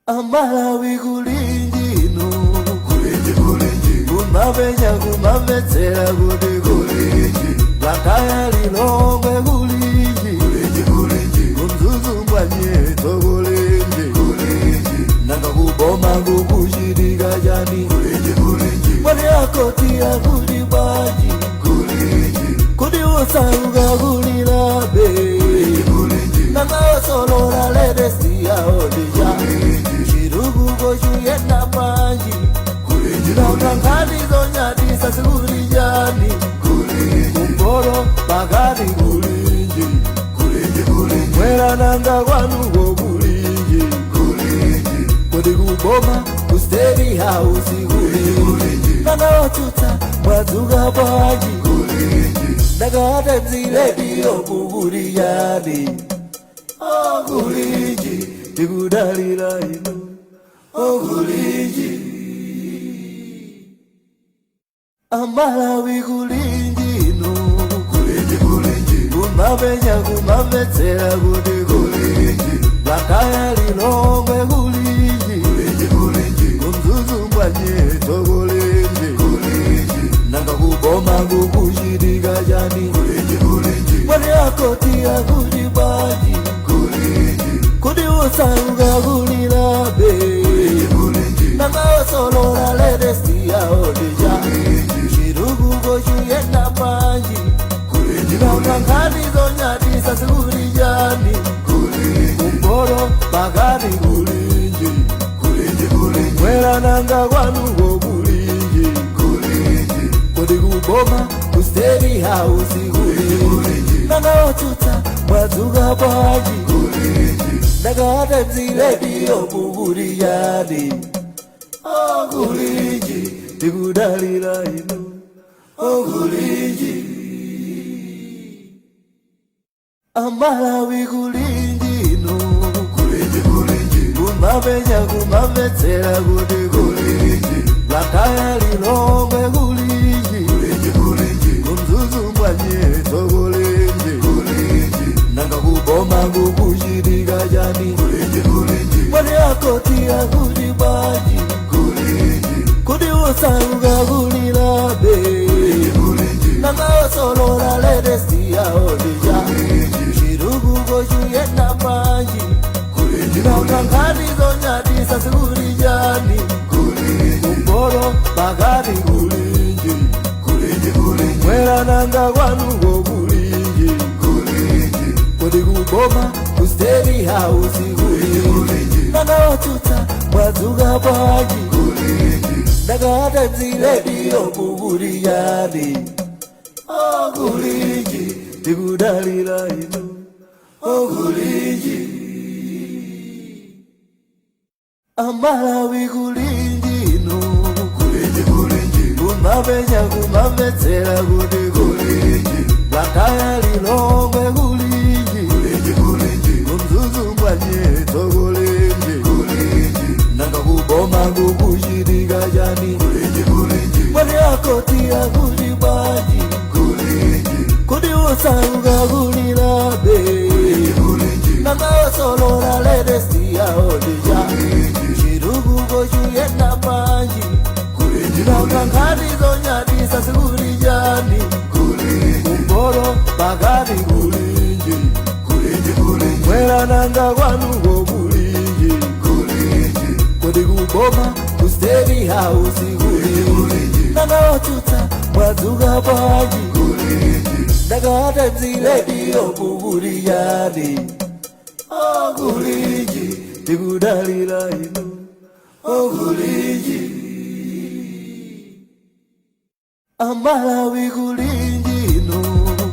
Amalawi kulinji inu? Kulinji, kulinji. Kumapenya kumamvetsera kuti Kulinji. Blantyre, Lilongwe kulinji? Kulinji, kulinji. Kumzuzu mbwanyetso kulinji? Kulinji. Nanga kuboma kukuchitika chani? Kulinji, kulinji. Mwani akoti akuti bwanji? Kulinji. Kuti usauka kulilabe? Kulinji. Nanga osolola ledesi yaodija? Chirukuko chuyenda bwanji? Kulinji. Nanga nkhani zonyadisa zikuti chani? Kulinji. Kumporo pakati kulinji? Kulinji, kulinji. Mwera nanga kwanuko kulinji? Kulinji. Kuti kuboma ku State House kulinji? Nanga otsutsa mwadzuka bwanji? Kulinji. Nanga Times Radio kukuti chani? Oh, kulinji, tikudalira inu. Oh, kulinji. Amalawi kulinji inu? Kulinji, kulinji. Kumapenya kumamvetsera kuti Kulinji. Blantyre, Lilongwe kulinji? Kulinji, kulinji. Kumzuzu mbwanyetso kulinji? Kulinji. Nanga kuboma kukuchitika chani? Kulinji, kulinji. Mwani akoti akuti bwanji? Kulinji. Kuti usauka kulilabe? Kulinji. Nanga osolola ledesi yaodija? Chirukuko chuyenda bwanji? Kulinji. Nanga nkhani zonyadisa zikuti chani? Kulinji. Kumporo pakati kulinji? Kulinji, kulinji. Mwera nanga kwanuko kulinji? Kulinji. Kuti kuboma ku State House kulinji? Nanga otsutsa mwadzuka bwanji? Kulinji. Nanga Times Radio kukuti chani? Oh, kulinji, tikudalira inu. Oh, kulinji. Amalawi kulinji inu? Kulinji, kulinji. Kumapenya kumamvetsera kuti Kulinji. Blantyre, Lilongwe kulinji? Kulinji, kulinji. Kumzuzu mbwanyetso kulinji? Kulinji. Nanga kuboma kukuchitika chani? Kulinji, kulinji. Mwani akoti akuti bwanji? Kulinji. Kuti usauka kulilabe? Kulinji. Nanga osolola ledesi yaodija? Chirukuko chuyenda bwanji? Kulinji. Nanga nkhani zonyadisa zikuti chani? Kulinji. Kumporo pakati kulinji? Kulinji, kulinji. Mwera nanga kwanuko kulinji? Kulinji. Kuti kuboma ku State House kulinji? Nanga otsutsa mwadzuka bwanji? Kulinji. Nanga Times Radio kukuti chani? Oh, kulinji, tikudalira inu. Oh, kulinji. Amalawi kulinji inu? Kulinji, kulinji. Kumapenya kumamvetsera kuti Kulinji. Blantyre, Lilongwe kulinji? Kulinji, kulinji. Kumzuzu mbwanyetso kulinji? Kulinji. Nanga kuboma kukuchitika chani? Kulinji, kulinji. Mwani akoti akuti bwanji? Kulinji. Kuti usauka kulilabe? Kulinji. Nanga osolola ledesi yaodija? Chirukuko chuyenda bwanji? Kulinji. Nanga nkhani zonyadisa zikuti chani? Kulinji. Kumporo pakati kulinji? Kulinji, kulinji. Mwera nanga kwanuko kulinji? Kulinji. Kuti kuboma ku State House kulinji? Nanga otsutsa mwadzuka bwanji? Kulinji. Nanga Times Radio kukuti chani? Oh, kulinji, tikudalira inu. Oh, kulinji. Amalawi kulinji inu?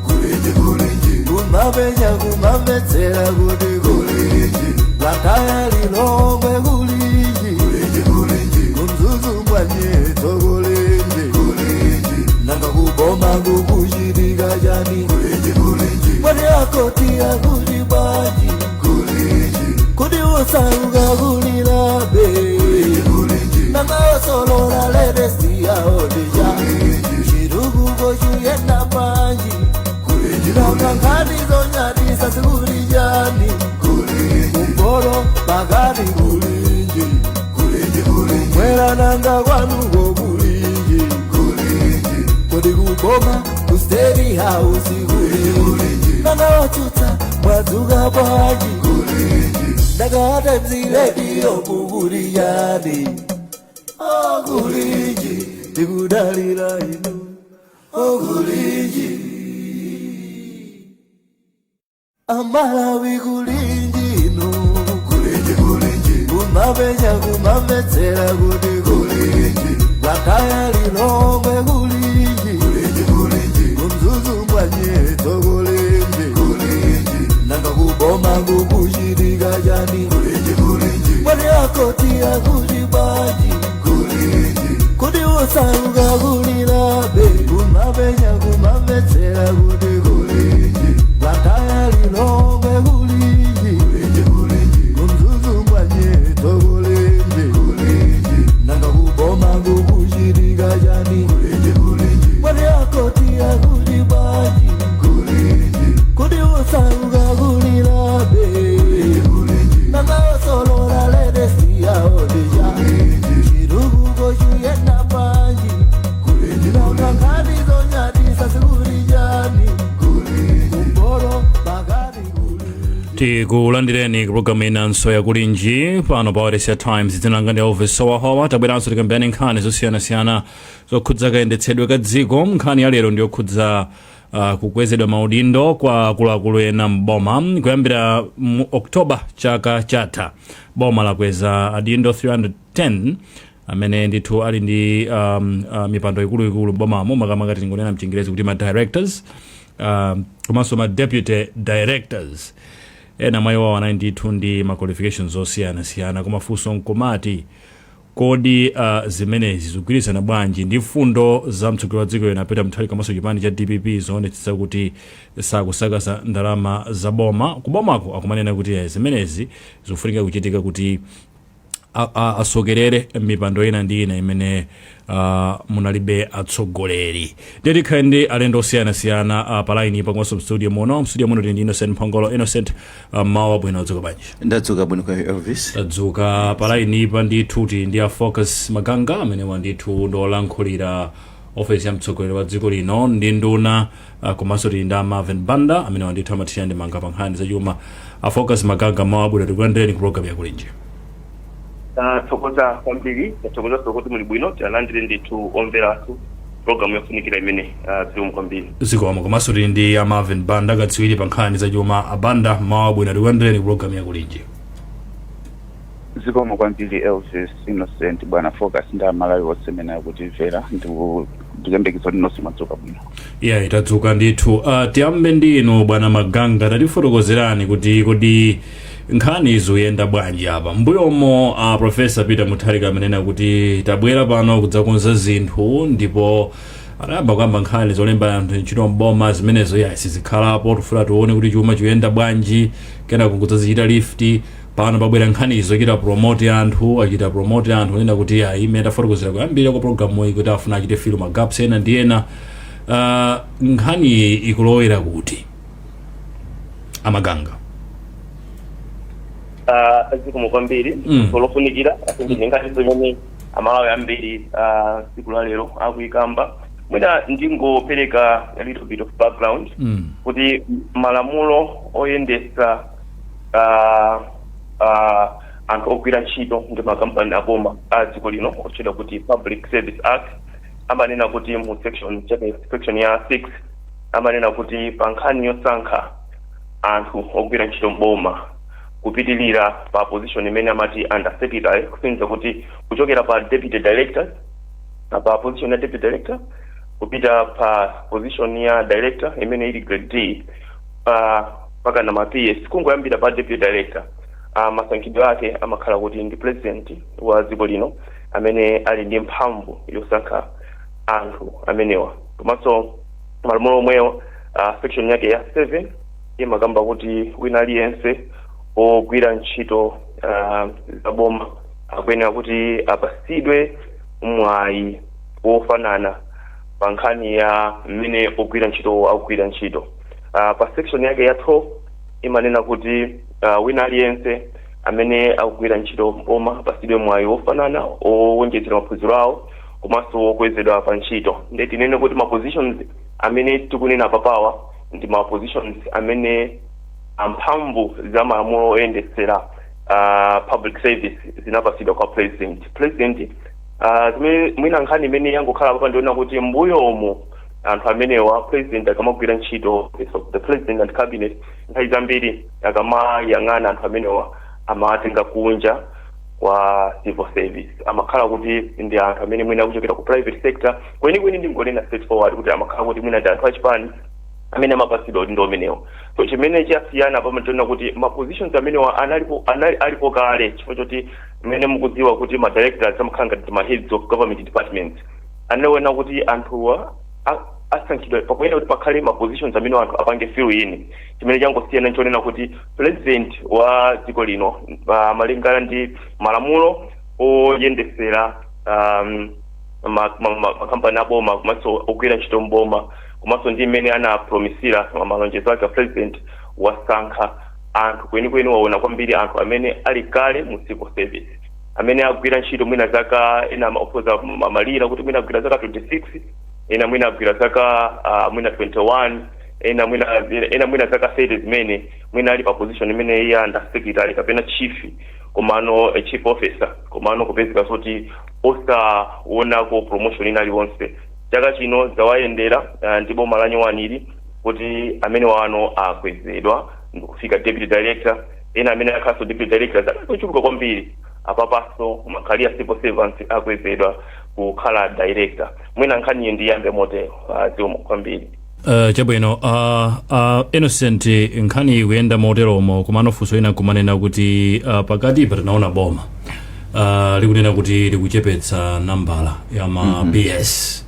Kulinji, kulinji. Kumapenya kumamvetsera kuti Kulinji. Blantyre, Lilongwe kulinji? Kulinji, kulinji. Kumzuzu mbwanyetso kulinji? Kulinji. Nanga kuboma kukuchitika chani? Kulinji, kulinji. Mwani akoti akuti bwanji? Kulinji. Kuti usauka kulilabe? Kulinji. Nanga osolola ledesi yaodija? Chirukuko chuyenda bwanji? Kulinji. Nanga nkhani zonyadisa zikuti chani? Kulinji. Kumporo pakati kulinji? Nanga nanga kwanuko kulinji? Kulinji. Kodi kuboma ku State House kulinji? Nanga otsutsa mwadzuka bwanji? Kulinji. Nanga Times Radio kukuliyani? Okulinji, tikudalira inu, okulinji. Amalawi, kulinji inu? Kulinji, kulinji. Kumapenya, kumamvetsera kuti Kulinji. Blantyre, Lilongwe, kulinji? Kulinji, kulinji. KuMzuzu mwanyeto, kulinji? Kulinji. Nanga kuboma kukuchitika chani? Kulinji, kulinji. Mwati akoti akuti bwanji? Kulinji. Kuti usauka kulilabe, kumapenya, kumamvetsera kuti Kulinji. Blantyre, Lilongwe, kulinji? Kulinji, kulinji. KuMzuzu mwanyeto, kulinji? Kulinji. Nanga kuboma kukuchitika chani? Kulinji, kulinji. Mwati akoti akuti bwanji? Kulinji. Kuti usauka kulilabe. Kulinji. Nanga osolola latest yawo ndija? Kulinji. Chitukuko chiyenda bwanji? Kulinji. Nanga nkhani zonyadisa zikulijani? Kulinji. Kumboro pakati kuli. Tikulandireni ku programu inanso yakulinji pano pa Odessia Times. Dzina langa ndi Elvis Sowahowa. Tabweranso tikambirane nkhani zosiyanasiyana zokhudza kayendetsedwe ka dziko. Nkhani ya lero ndiyokhudza kukwezedwa maudindo kwa akuluakulu ena mboma. Kuyambira mu Oktoba chaka chatha, boma lakweza adindo 310 amene ndithu ali ndi mipando ikuluikulu bomamo, makamaka tingonena mchingerezi kuti ma directors, komanso ma deputy directors. Ena mwa iwo anali ndithu ndi ma qualifications osiyanasiyana. Koma funso nkumati, kodi zimenezi zikugwirizana bwanji ndi mfundo za mtsogoleri wa dziko lino Peter Mutharika komanso chipani cha DPP zoonetsetsa kuti sakusakaza ndalama za boma? Kubomako akumanena kuti zimenezi zikufunika kuchitika kuti asokerere mipando ina ndi ina imene munalibe atsogoleri. Ndiye tikhale ndi alendo osiyanasiyana pa line pakonso mstudio muno. Mstudio muno tili ndi Innocent Mphongolo. Innocent, mawa bwino, adzuka bwanji? Ndadzuka bwino kwa Elvis. Tadzuka. Pa line pa ndithu tili ndi a Focus Maganga amene ndithu ndolankhulira ofesi ya mtsogoleri wa dziko lino ndi nduna, komanso tili ndi a Marvin Banda amene ndithu amathira ndi manga pa nkhani zachuma. A Focus Maganga, mawa bwino, tikulandireni ku program yakulinji. Tathokoza kwambiri, tathokoza kuti muli bwino. Tialandire ndithu omvera athu programu yofunikira imene. Zikomo kwambiri. Zikomo. Komanso tili ndi a Marvin Banda, katswiri pa nkhani zachuma. Abanda, mawa bwino, tikulandireni ku program yakulinji. Zikomo kwambiri Elvis, Innocent, bwana Focus ndi Amalawi onse amene akutimvera. Ndikuyembekeza kuti nonse mwadzuka bwino. Yeah, tadzuka ndithu. Tiyambe ndi inu bwana Maganga. Tatifotokozerani kuti kodi nkhani zikuyenda bwanji apa? Mbuyomo Professor Peter Mutharika amenena kuti tabwera pano kudzakonza zinthu, ndipo adayamba kuyamba nkhani zolemba anthu ntchito mboma, zimenezo ya sizikhalapo, tifuna tione kuti chuma chikuyenda bwanji, kenako kudzazichita lift. Pano pabwera nkhani zochita promote anthu, achita promote anthu kunena kuti ayi, imene tafotokozera kuyambira kwa programu iyi kuti afuna achite fill ma gaps ena ndi ena. Nkhani ikulowera kuti, Amaganga? Zikomo kwambiri. Lofunikira ndi nkhani zimene Amalawi ambiri tsiku la lero akuyikamba. Mwina ndingopereka a little bit of background kuti malamulo oyendesa anthu ogwira ntchito ndi makampani aboma a dziko lino, otchedwa kuti Public Service Act, amanena kuti mu section chake, section ya 6, amanena kuti pa nkhani yosankha anthu ogwira ntchito mboma kupitilira pa position imene amati under secretary, kusonyeza kuti kuchokera pa deputy director, pa position ya deputy director kupita pa position ya director imene ili grade D, mpaka na ma PS, kungoyambira pa deputy director, masankhidwe ake amakhala kuti ndi president wa dziko lino amene ali ndi mphamvu yosankha anthu amenewa. Komanso malamulo omwewo, section yake ya 7 imakamba kuti wina aliyense ogwira ntchito zaboma akuyenera kuti apasidwe mwayi wofanana pa nkhani ya mmene ogwira ntchito akugwira ntchito. Pa section yake ya 12 imanena kuti wina aliyense amene ali ndi Amene akugwira ntchito mboma apasidwe mwayi wofanana owonjezera maphunziro awo komanso wokwezedwa pa ntchito. Nde tinene kuti ma positions amene tikunena papawa ndi ma positions amene amphamvu za malamulo oyendetsera public service zinapasidwa kwa president. President, zimene mwina nkhani imene yangokhala papa ndiona kuti mbuyomu anthu amenewa, president akamagwira ntchito, Office of the President and Cabinet, nthawi zambiri akamayang'ana anthu amenewa amawatenga kunja kwa civil service. Amakhala kuti ndi anthu amene mwina akuchokera ku private sector. Kwenikweni ndingonena straightforward kuti amakhala kuti mwina ndi anthu achipani amene amapasidwa udindo umenewo. So chimene chasiyana pama tiona kuti ma positions amenewa analipo, anali alipo kale, chifukwa choti mmene mukudziwa kuti ma directors amakhala ngati ma heads of government departments. Anaona kuti anthuwa asankhidwa, pakuyenera kuti pakhale ma positions amene anthu apange fill in. Chimene changosiyana nchonena kuti president wa dziko lino, malingana ndi malamulo oyendesera makampani aboma komanso ogwira ntchito mboma, komanso ndi mmene anapromisira malonjezo ake a president, wasankha anthu kwenikweni waona kwambiri anthu amene ali kale mu civil service, amene agwira ntchito mwina zaka, ena okhoza amalira kuti mwina agwira zaka 26, ena mwina agwira zaka mwina 21, ena mwina zaka 30, zimene mwina ali pa position imene iye under secretary kapena chief, komano a chief officer, komano kupezeka zoti osaonako promotion ina aliwonse. Chaka chino zawayendera ndi boma la nyuwaniri kuti amene wano akwezedwa ndikufika deputy director. Ena amene akhalanso deputy director zaka zochuluka kwambiri, apapanso makhalia civil servants akwezedwa kukhala director. Mwina nkhaniyo ndiyambe motero. Zikomo kwambiri. Chabwino, Innocent, nkhani ikuyenda moteromo, komano funso ina kumanena kuti pakati pa tinaona boma likunena kuti likuchepetsa nambala ya ma PS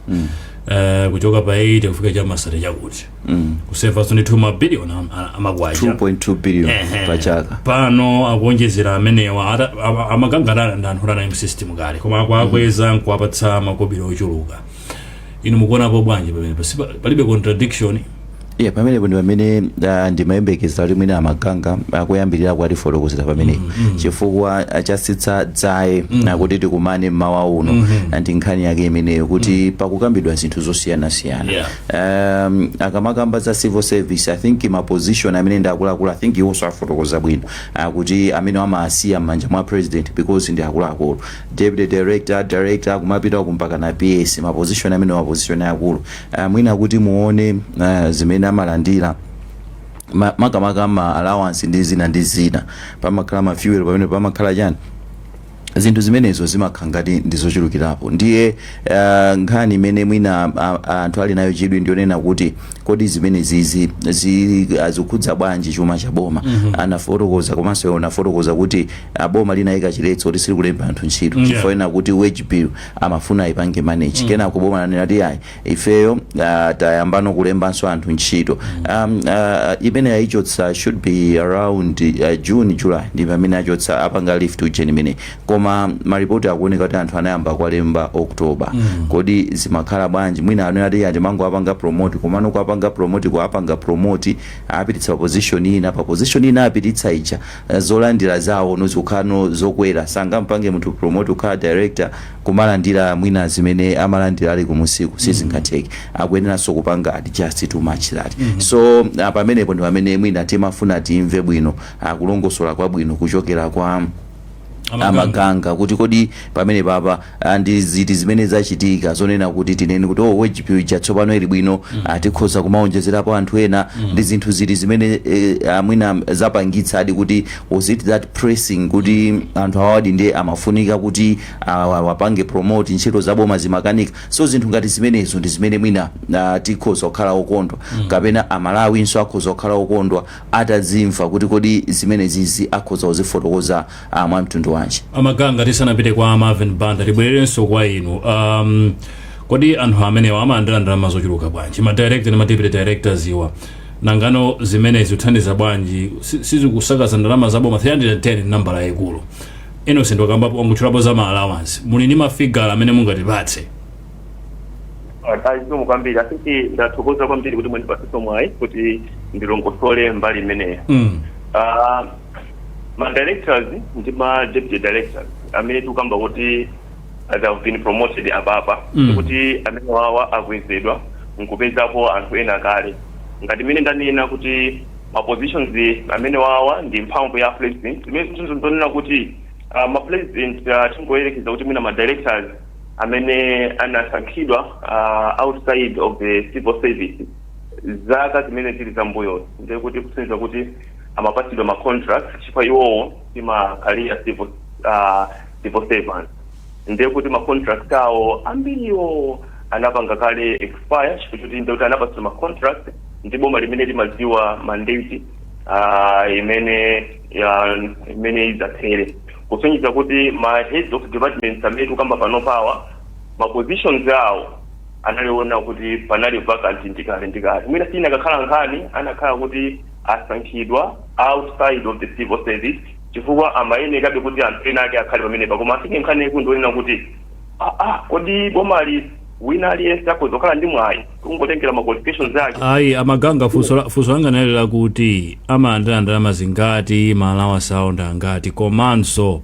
kuchoka pa 8 kufika cha masate chakuti kusevanso ndithu mabiliyoni amakwacha. 2.2 billion pa chaka. Pano akuonjezera amenewa amakanganana ndi anthu anali m'system kale, koma akuakweza nkuwapatsa makobiri ochuluka. Inu mukuonapo bwanji pamene palibe contradiction? Yeah, pamenepo ndi pamene ndimayembekeza kuti mwina amaganga akuyambirira kwatifotokozera pamenepo, chifukwa chasitsa dzaye kuti tikumane mmawa uno ndi nkhani yake imeneyo, kuti pakukambidwa zinthu zosiyanasiyana. Akamakamba za civil service, I think ma position amene ndi akuluakulu, I think iwonso afotokoza bwino kuti amene amasiya m'manja mwa president because ndi akuluakulu, deputy director, director, kumapita kumpaka na PS, ma position amene ma position akulu, mwina kuti muone zimene amalandira, makamaka ma allowance ndi zina ndi zina, pamakhala ma fuel pamene pamakhala chani, zinthu zimenezo zimakhala ngati ndizochulukirapo. Ndiye nkhani imene mwina anthu ali nayo chidwi ndionena kuti kodi zimene zizi zikukhudza bwanji chuma cha boma? Anafotokoza komanso iwo anafotokoza kuti boma linayika chiletso kuti silikulemba anthu ntchito chifukwa ena kuti wage bill amafuna ipange manage. Kenako boma lanena kuti ayi, ifeyo tayambano kulembanso anthu ntchito. Imene ayichotsa should be around June, July, ndi pamene achotsa, apanga lift ujeni imene, koma maripoti akuoneka kuti anthu anayamba kuwalemba October. Kodi zimakhala bwanji? Mwina anena ati ati mango apanga promote, komano kuapanga promote, kuapanga promote apititsa pa position ina, pa position ina apititsa ija, zolandira zawo nozikukhala zokwera. Sangampange munthu promote kukhala director kumalandira mwina zimene amalandira ali kumusiku, sizingatheke. Akuyeneranso kupanga adjust too much that. So pamenepo ndi pamene mwina timafuna timve bwino kulongosola kwabwino kuchokera kwa amaganga kuti kodi pamene papa ndi ziti zimene zachitika zonena kuti tinene kuti, oh, wage bill ija tsopano ili bwino, tikhoza kumaonjezerapo anthu ena? Ndi zinthu ziti zimene mwina zapangitsa adi kuti, was it that pressing kuti anthu awadi ndiye amafunika kuti wapange promote, ntchito zaboma zimakanika? So zinthu ngati zimenezo ndi zimene mwina tikhoza kukhala okondwa kapena Amalawinso akhoza kukhala okondwa atazimva kuti kodi zimenezizi akhoza kuzifotokoza mwa mtundu wanji. Amaganga, tisanapite kwa Marvin Banda, tibwererenso kwa inu. Kodi anthu amenewa amalandira ndalama zochuluka bwanji, ma director ndi ma deputy directors iwa? Nangano zimene zikuthandiza bwanji? Sizikusakaza ndalama zaboma? 310 nambala yayikulu. Innocent wakambapo, wangutchulapo za ma allowance. Muli ndi mafigala amene mungatipatse? Zikomo kwambiri. I think ndathokoza kwambiri kuti mwandipatsenso mwayi kuti ndilongosole mbali imeneyo. Ma directors ndi ma deputy directors amene tikukamba kuti they have been promoted apapa, kuti amene wawa akwezedwa nkupezapo anthu ena kale, ngati imene ndanena kuti ma positions amene wawa ndi mphamvu ya president, zimene ndonena kuti ma president, tingoyerekeza kuti mwina ma directors amene anasankhidwa outside of the civil service zaka zimene zili zambuyo, ndiye kuti kusonyeza kuti amapatsidwa ma contracts, chifukwa iwowo timakhalira civil servants, ndiye kuti ma contract awo ambiriwo anapanga kale expire, chifukwa choti ndiye kuti anapatsidwa ma contract ndi boma limene limadziwa mandate imene ya imene idzathere, kusonyeza kuti ma heads of departments amene tikukamba pano pawa, ma positions awo analiona kuti panali vacant ndikale ndikale. Mwina sina kakhala nkhani anakhala kuti asankhidwa outside of the civil service, chifukwa amayenekabe kuti anthu ena ake akhale pamenepa. Koma asike nkhani yaikulu ndionena kuti kodi bomali wina aliyense akhoza kukhala ndi mwayi kungotengera ma qualifications ake? Ayi, amaganga, funso langa nali lakuti amalandira ndalama zingati, ma allowance awo ndi angati, komanso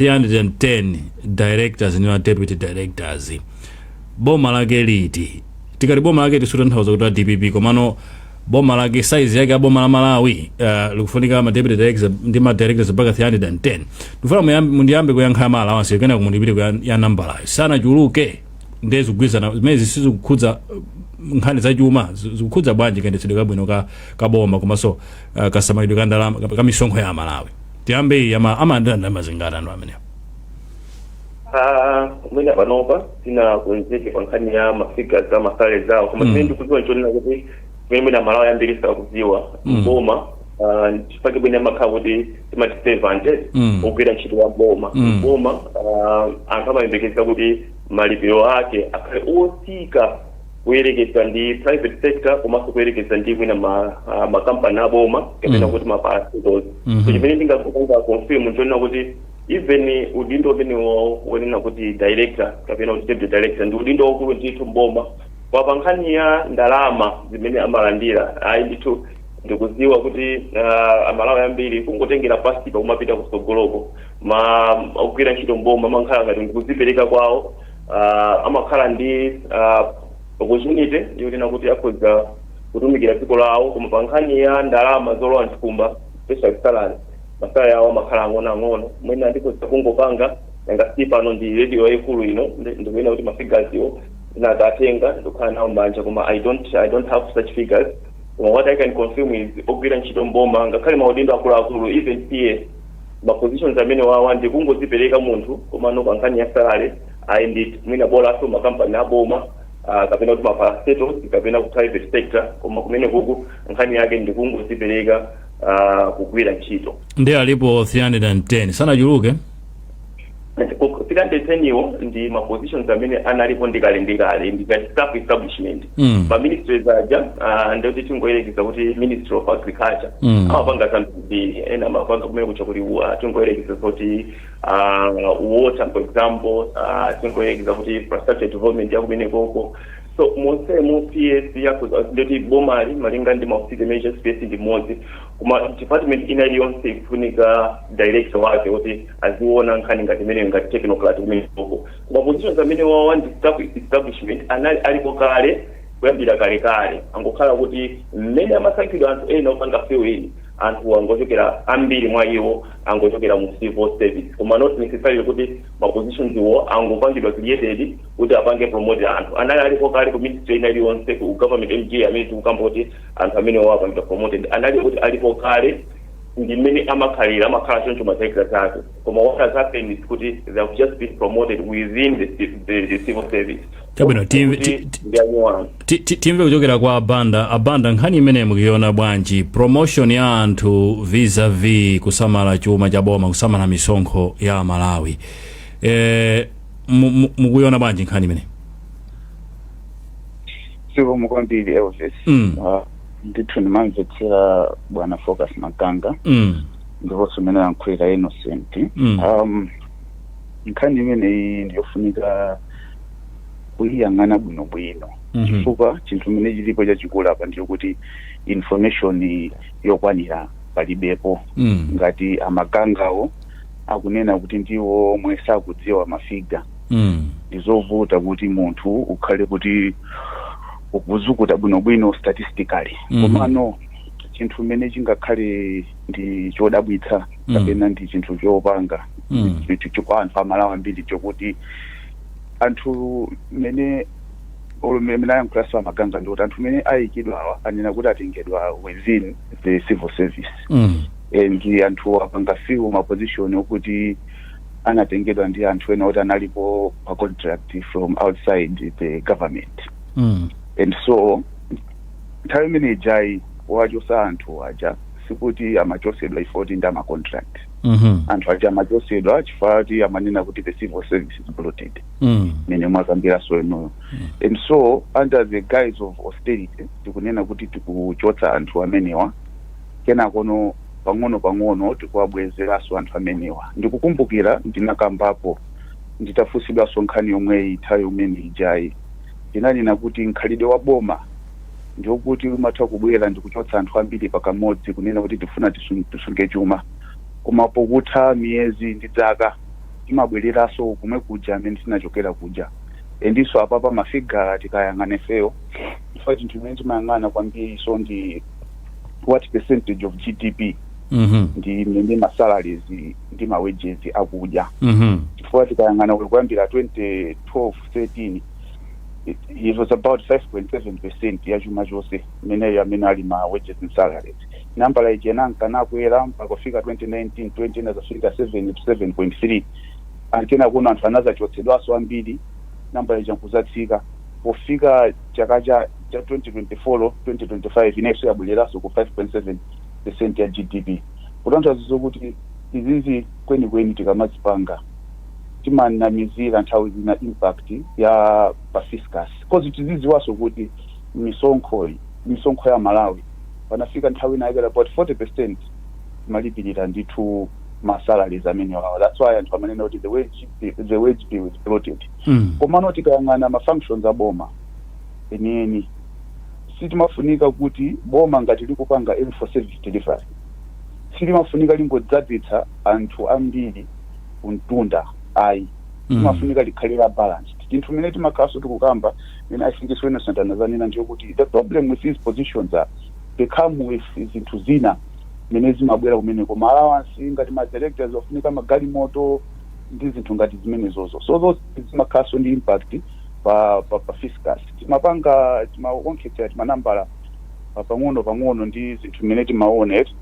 310 directors ndi ma deputy directors, boma lake liti? Tikati boma lake tisutanthauza kuti la DPP, komano boma lake, size yake ya boma la Malawi, likufunika ma deputy directors ndi ma directors mpaka 310. Ndifuna mundiyambe kuyankha ma allowance, kenako mundipite ku ya nambalayo. Sanachuluke? Ndiye zikugwirizana zimene zisizikukhudza nkhani zachuma, zikukhudza bwanji kayendetsedwe kabwino ka boma komanso kasamalidwe ka ndalama ka misonkho ya Malawi? Tiyambe iyi, amalandira ndalama zingati anthu amenewo? Mwina panopa sinakonzeke pa nkhani ya ma figures a ma salary zawo, koma chimene ndikudziwa nchonena kuti chimene mwina Malawi ambiri sakudziwa, boma, chifukwa bwene amakhala kuti timati servant, ogwira ntchito ya boma, boma, anthu amayembekeza kuti malipiro ake akhale otsika kuyerekeza ndi private sector, komanso kuyerekeza ndi mwina makampani aboma kapena kuti ma parastatals. So chimene ndingakupanga confirm nchonena kuti even udindo umene wonena kuti director kapena kuti deputy director ndi udindo waukulu ndithu mboma. Kwa pa nkhani ya ndalama zimene amalandira, ayi ndithu, ndikudziwa kuti Amalawi ambiri kungotengera pasipa kumapita kusogoloko, ma ogwira ntchito mboma amakhala ngati ndikudzipereka kwawo, amakhala ndi opportunity yonena kuti akhoza kutumikira dziko lawo. Koma pa nkhani ya ndalama zolowa mthumba, especially salary, ma salary awo amakhala ang'onoang'ono. Mwina ndikhoza kungopanga nanga si pano ndi radio yayikulu ino, ndikuyena kuti ma figures iwo ndinakatenga ndikukhala nawo m'manja, koma I don't have such figures. Koma what I can confirm is ogwira ntchito mboma, ngakhale maudindo akuluakulu, even PS, ma positions amene wawa ndikungodzipereka munthu, komano pa nkhani ya salary, ayi ndithu, mwina bolanso makampani aboma, kapena kuti ma parastatals kapena ku private sector, koma kumene kuku nkhani yake ndikungodzipereka kugwira ntchito. Ndi alipo 310, sanachuluke? 310 iwo ndi ma positions amene analipo ndikale ndikale, ndi ngati staff establishment. Ma ministries aja, ndikuti tingoyerekeza kuti Ministry of Agriculture amapanga zambiri, ena amapanga kumene kucha kuti tingoyerekeza kuti water, for example, tingoyerekeza kuti infrastructure development yakumene koko. So monsemu PS yakuza, ndoti bomali malinga ndi ma measures, PS ndi mmodzi, koma department ina iliyonse ikufunika director wake kuti aziona nkhani ngati imeneyo, ngati technocrat kumene koko. Koma positions amene wawa ndi staff establishment, anali alipo kale kuyambira kalekale, angokhala kuti mmene amasankhidwa anthu ena opanga fill in, anthu angochokera, ambiri mwa iwo angochokera mu civil service, koma not necessarily kuti ma positions iwo angopangidwa created kuti apange promote anthu. Anali alipo kale ku ministry ina iliyonse, ku government MG amene tikukamba kuti anthu amene wapangidwa promoted anali kuti alipo kale, ndi mmene amakhalira, amakhala choncho ma directors ake. Koma what has happened is kuti they have just been promoted within the civil service. Chabwino, Kuti ndi anyuwani. Timve kuchokera kwa Abanda. Abanda, nkhani imene mukuiona bwanji, promotion ya anthu vis-a-vis kusamala chuma cha boma, kusamala misonkho ya Malawi, mukuiona bwanji nkhani imene? Zikomo kwambiri, Elvis. Ndithu ndimamvetsera bwana Focus Maganga ndiponso mmene yankhulira Innocent. Nkhani imeneyi ndiyofunika kuyiyang'ana bwinobwino, chifukwa chinthu chimene chilipo chachikulu apa ndiyokuti information yokwanira Palibepo. Ngati amagangawo akunena kuti ndiwo omwe sakudziwa ma figure, ndizovuta kuti munthu ukhale kuti ukuzukuta bwinobwino statistically. Komano chinthu mmene chingakhale ndi chodabwitsa kapena ndi chinthu chopanga chinthu kwa anthu Amalawi ambiri, chokuti anthu mmene mene ayankhulaso amaganga, ndikuti anthu mene ayikidwa awa anena kuti atengedwa within the civil service and anthu apanga fill ma position okuti anatengedwa ndi anthu ena oti analipo pa contract from outside the government. And so nthawi imene ijayi wachosa anthu aja, sikuti amachosedwa ifoti ndi ama contract. Anthu aja amachosedwa chifukwa kuti amanena kuti the civil service is bloated, mene mwakambiraso inuyo. And so under the guise of austerity tikunena kuti tikuchotsa anthu amenewa, kenakono pang'ono pang'ono tikuwabwezeranso anthu amenewa. Ndikukumbukira ndinakambapo nditafunsidwanso nkhani yomweyi nthawi imene ijayi, ndinanena kuti mkhalidwe wa boma ndiokuti umatha kubwera ndikuchotsa anthu ambiri pakamodzi, kunena kuti tifuna tisunge chuma, koma pokutha miyezi ndi zaka timabwereranso kumwe kuja amene tinachokera kuja. Endiso apapa ma figure tikayang'ana ifeyo, chifukwa chinthu chimene timayang'ana kwambiri so ndi what percentage of GDP ndi mmene ma salaries ndi ma wages akudya. Chifukwa tikayang'ana kuyambira 2012 13, it was about 5.7% ya chuma chonse imeneyo amene ali ma wages and salaries. Nambala ija inanka nakwera mpaka kufika 2019 20, inazafika 7 7.3, ankena kuno anthu anazachotsedwanso ambiri, nambala ija nkuzatsika. Pofika chaka cha 2024 2025 inenso yabwereranso ku 5.7% ya GDP, kutanthauza zokuti izizi kwenikweni tikamazipanga timanamizira nthawi zina impact ya pa fiscus, 'cause tiziziwaso kuti misonkho ya Malawi panafika nthawi inayikira about 40% malipirira ndithu ma salaries amene wawa. That's why anthu amanena kuti the wage bill is bloated. Komano tikayang'ana ma functions a boma enieni, sitimafunika kuti boma ngati likupanga aim for service delivery, silimafunika lingodzadzitsa anthu ambiri kumtunda, ayi. Limafunika likhale la balanced. Chinthu mene timakhalanso tikukamba, mene I think Innocent anazanena, ndiyo kuti the problem with these positions are they come with zinthu zina mene zimabwera kumeneko, ma allowance, ngati ma directors ofunika magalimoto ndi zinthu ngati zimenezozo. So those zimakhalanso ndi impact pa fiscus. Timapanga timaonkhetsera timanambala pang'ono pang'ono ndi zinthu mmene timaona eti,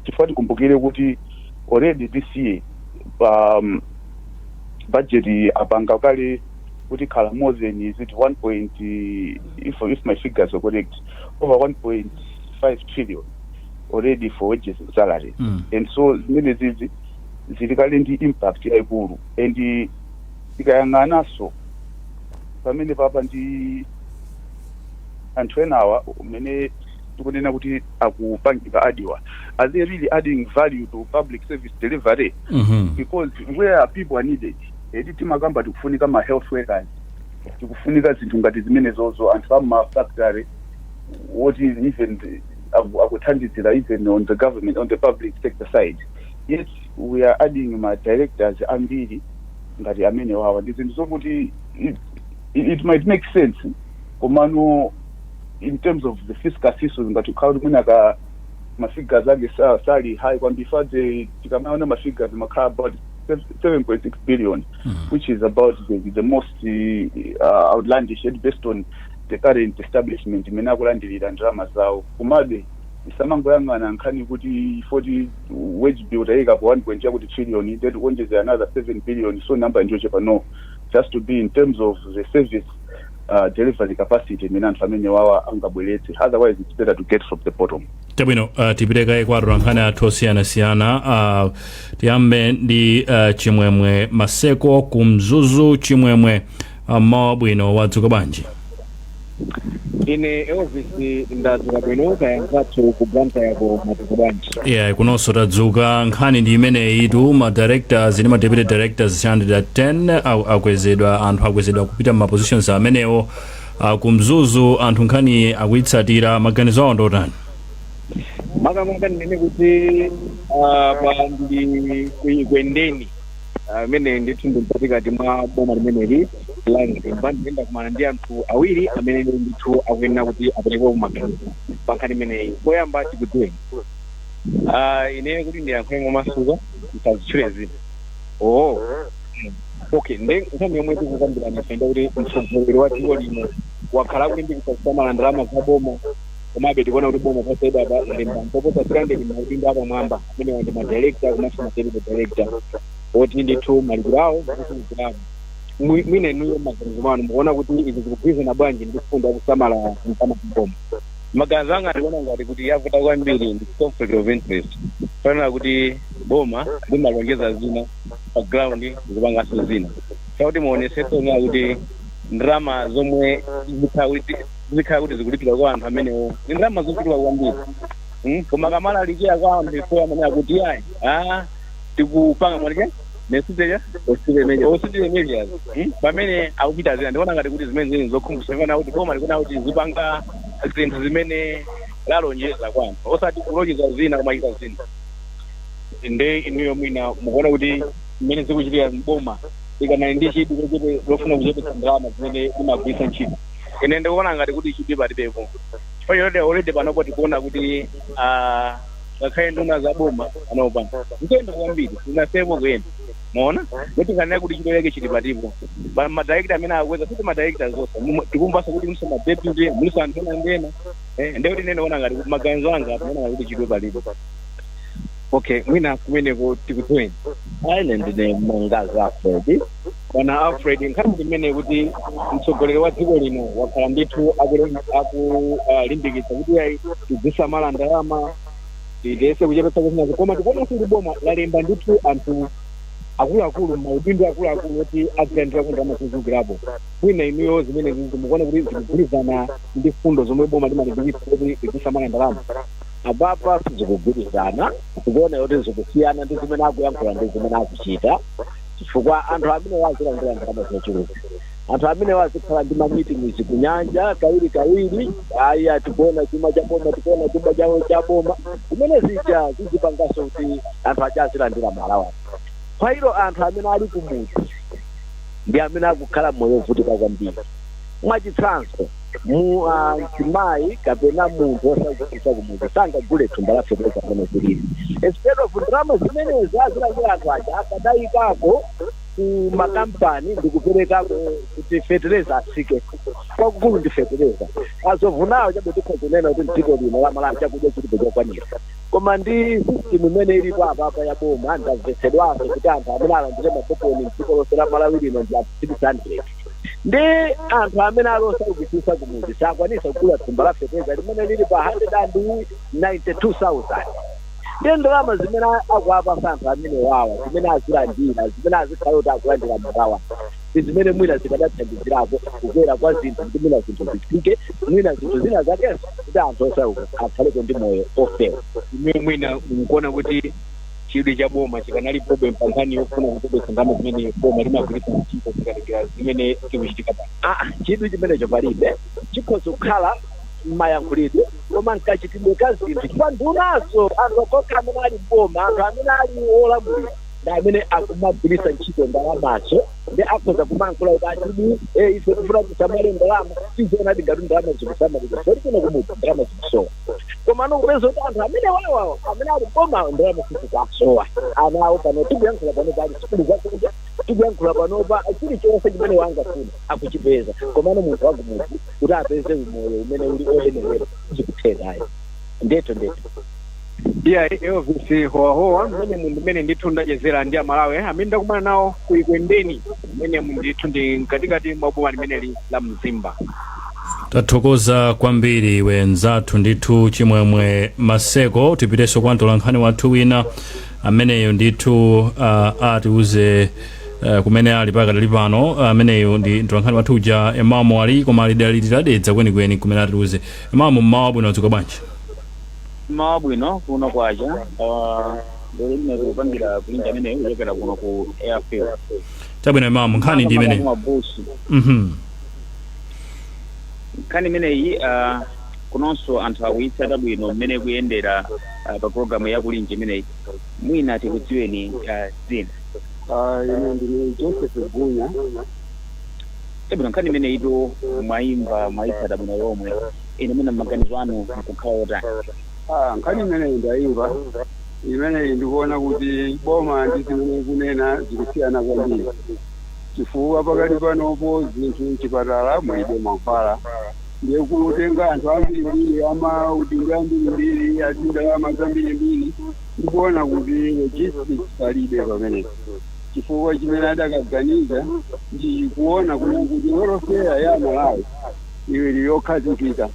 chifukwa tikumbukire kuti already this year pa budget apanga kale kuti khala more than, is it 1 point, if my figures are correct, over 1.5 trillion already for wages and salaries. And so zimene zizi zili kale ndi impact yayikulu. And tikayang'ananso pamene papa ndi anthu enawa umene tikunena kuti akupangidwa add wa, are they really adding value to public service delivery? Because where people are needed, edi timakamba tikufunika ma health workers, tikufunika zinthu ngati zimenezozo, anthu ama factory what is even akuthandizira even on the government, on the public sector side, yet we are adding ma directors ambiri ngati amene wawa. Ndi zinthu zokuti it might make sense, komano in terms of the fiscal system, ngati kukhala kuti mwina ka ma figures ake sali high kwambiri. Fadze tikamaona ma figures makhala about 7.6 billion, which is about the most outlandish yet based on the current establishment imene akulandirira ndalama zawo. Komabe isamangoyang'ana nkhani kuti 40 wage bill tayika po 1 point yakuti trillion, then kuonjezera another 7 billion, so number ndiyochepa. No, just to be in terms of the service delivery capacity imene anthu amene wawa angabweretse. Otherwise it's better to get from the bottom. Chabwino, tipite kwa atolankhani athu osiyanasiyana. Tiyambe ndi Chimwemwe Maseko ku Mzuzu. Chimwemwe, mmawa bwino, wadzuka bwanji? Ine Elvis ndadzuka bwino, kaya anzathu ku Blantyre yako mwadzuka bwanji? Yeah, kunonso tadzuka. Nkhani ndi imeneyi tu, ma directors ndi ma deputy directors 110 akwezedwa, anthu akwezedwa kupita ma positions amenewo. Ku Mzuzu anthu nkhani akuyitsatira, maganizo awo ndotani? Makamaka ndinene kuti pa ndili kuikwendeni, amene ndithu ndi mkatikati mwa boma limeneli la Mzimba. Ndiyenda kumana ndi anthu awiri amene ndithu akuyenera kuti apereke maganizo pa nkhani imeneyi. Poyamba tikudziweni. Ine kuti ndiyankhule momasuka, ndisazitchule zina. Oh, okay. Nde nkhani yomwe tikukambirana ife ndekuti mtsogoleri wa dziko lino wakhala akulimbikitsa kusamala ndalama za boma, komabe tikuona kuti boma posachedwapa lalemba mpoposa 300 maudindo apamwamba amenewa ndi madirector komanso ma deputy director, oti ndithu malipiro awo ndikuchulukirapo. Mwina inuyo maganizo mwanu mukuona kuti izi zikugwirizana bwanji ndi fundo yakusamala ndalama za boma? Maganizo anga, ndikuona ngati kuti yavuta kwambiri ndi conflict of interest, fanana kuti boma limalonjeza zina, pa ground ndikupanganso zina. Chakuti muonesetse onera kuti ndalama zomwe zikhala kuti zikulipira kwa anthu amenewo ndi ndalama zochuluka kwambiri. Koma kamalalikira kwa anthu ifo amene akuti ayi, tikupanga mwanike nesiteja austerity measures, pamene akuchita zina, ndikuona ngati kuti zimene zili zokhumudwitsa, fana kuti boma likuona kuti zipanga zinthu zimene lalonjeza kwa anthu, osati kulonjeza zina kumachita zina. Nde inuyo mwina mukuona kuti mmene zikuchitika, mboma ikanali ndi chidwi chochepe lofuna kuchepetsa ndalama zimene limagwiritsa ntchito? Ine ndikuona ngati kuti chidwi palibepo, chifukwa choti already panopo tikuona kuti ngakhale nduna za boma panopa zikuyenda kwambiri, zinasepo kuyenda. Maona kuti nganena kuti chidwi chake chili patipo? Madirector amene akweza siti madirector zonse, tikumvanso kuti muliso madeputy, muliso anthu ena ndi ena. Ndekuti ine ndikuona ngati kuti maganizo anga ndikuona ngati kuti chidwi palibe. Okay, mwina kumeneko tikudziweni. Ine ndine Mangazi Alfred. Bwana Alfred, nkhani imene kuti mtsogoleri wa dziko lino wakhala ndithu akulimbikitsa kuti ayi, tizisamala ndalama, tiyese kuchepetsa zinazo, koma tikuonanso kuti boma lalemba ndithu anthu akuluakulu maudindo akuluakulu oti azilandira ndalama zochulukirapo. Mwina inuyo zimene zizi mukuona kuti zikugwirizana ndi fundo zomwe boma limalimbikitsa kuti tizisamala ndalama? Apapa sizikugwirizana, tikuona kuti zikusiyana ndi zimene akuyankhula ndi zimene akuchita, chifukwa anthu amene wazilandira ndalama zochuluka, anthu amene wazikhala ndi mameetings kunyanja kawiri kawiri, aya tikuona chuma cha boma, tikuona chuma cha boma, zimene zija zizipanganso kuti anthu aja azilandira malawa. Kwa ilo anthu amene ali kumudzi ndi amene akukhala moyo wovutika kwambiri. Mwachitsanzo, mu mzimayi kapena munthu osagulitsa kumudzi sangagule thumba la fetereza amene zilili. Instead of ndalama zimenezi azilandira anthu aja, akadayikako ku makampani ndikuperekako kuti fetereza atsike. Kwakukulu ndi fetereza. Azovunawo chabe tikhoza kunena kuti mdziko lino la Malawi chakudya chilipo chokwanira, koma ndi system imene ilipo apapa ya boma, ndamvetsedwanso kuti anthu amene alandire makuponi mdziko lonse la Malawi lino ndi anthu 600, ndi anthu amene ali osaukitsitsa kumudzi sakwanisa kugula thumba la fetereza limene lili pa 192,000. Ndi ndalama zimene akuapasa anthu amene wawa, zimene azilandira, zimene azikhala kuti akulandira magawa, ndi zimene mwina zikadathandizirako kukwera kwa zinthu, kuti mwina zinthu zitsike, mwina zinthu zina zakenso, kuti anthu osauka akhaleko ndi moyo ofewa. Ine mwina nkuona kuti chidwi cha boma chikanalipobe pa nkhani yofuna kuchepetsa ndalama zimene boma limagwiritsa ntchito, zikatengera zimene zikuchitika pano? Chidwi chimenecho palibe. Chikhoza kukhala m'mayankhulidwe, koma nkachitidwe ka zinthu, chifukwa ndunazo, anthu okha amene ali mboma, anthu amene ali olamulira, ndi amene akumagwiritsa ntchito ndalamazo, ndi akhoza kumankhula kuti achidi ife tifuna tisamale ndalama. Tiziona ngati ndalama zikusamalidwa soti kuno kumudzi ndalama zikusowa, koma anokupeza kuti anthu amene wawawa amene ali mbomawo ndalama sizikusowa. Ana awo pano tikuyankhula pano pali sukulu zakunja, tikuyankhula panopa chilichonse chimene wangafuna akuchipeza, komano munthu wakumudzi kuti apeze umoyo umene uli oyenerera zikuthekayo ndethu ndethu. Iya, Elvis Howahowa, mmene mu ndimene ndithu ndachezera ndi Amalawi amene ndakumana nawo ku Ikwendeni, mmene mu ndithu ndi mkatikati mwa boma limeneli la Mzimba. Tathokoza kwambiri wenzathu ndithu Chimwemwe Maseko. Tipitenso kwa mtolankhani wathu wina ameneyo ndithu atiuze kumene ali pakadali pano. Ameneyo ndi mtolankhani wathu uja Emamu Ali, koma ali dali tiladedza kwenikweni kumene atiuze. Emamu, mmawa bwino, wadzuka bwanji? Mmawa bwino kuno kwacha. Lero lino tikupangira kulinja ameneyo kuchokera kuno ku airfield. Chabwino Emamu, nkhani ndi imene Mabusu. Nkhani imeneyi, Kunonso anthu akuyitsata bwino mmene kuyendera pa programu ya Kulinji imeneyi. Mwina tikudziweni dzina? Ine ndine Joseph Gunya. Chabwino, nkhani imeneyitu mwayimva, mwayitsata bwino lomwe. Ine mwina maganizo anu nkukhala otani? Nkhani imeneyi ndayimva. Imeneyi ndikuona kuti boma ndi zimene kunena zikusiyana kwambiri, chifukwa pakati panopo zinthu mchipatala mulibe mankhwala, ndiye kutenga anthu ambirimbiri, amaudindo ambirimbiri, azindalama zambirimbiri, ndikuona kuti logistics palibe pamenepo, chifukwa chimene adakaganiza ndikuona kuti welfare ya Malawi ili yokhazikika.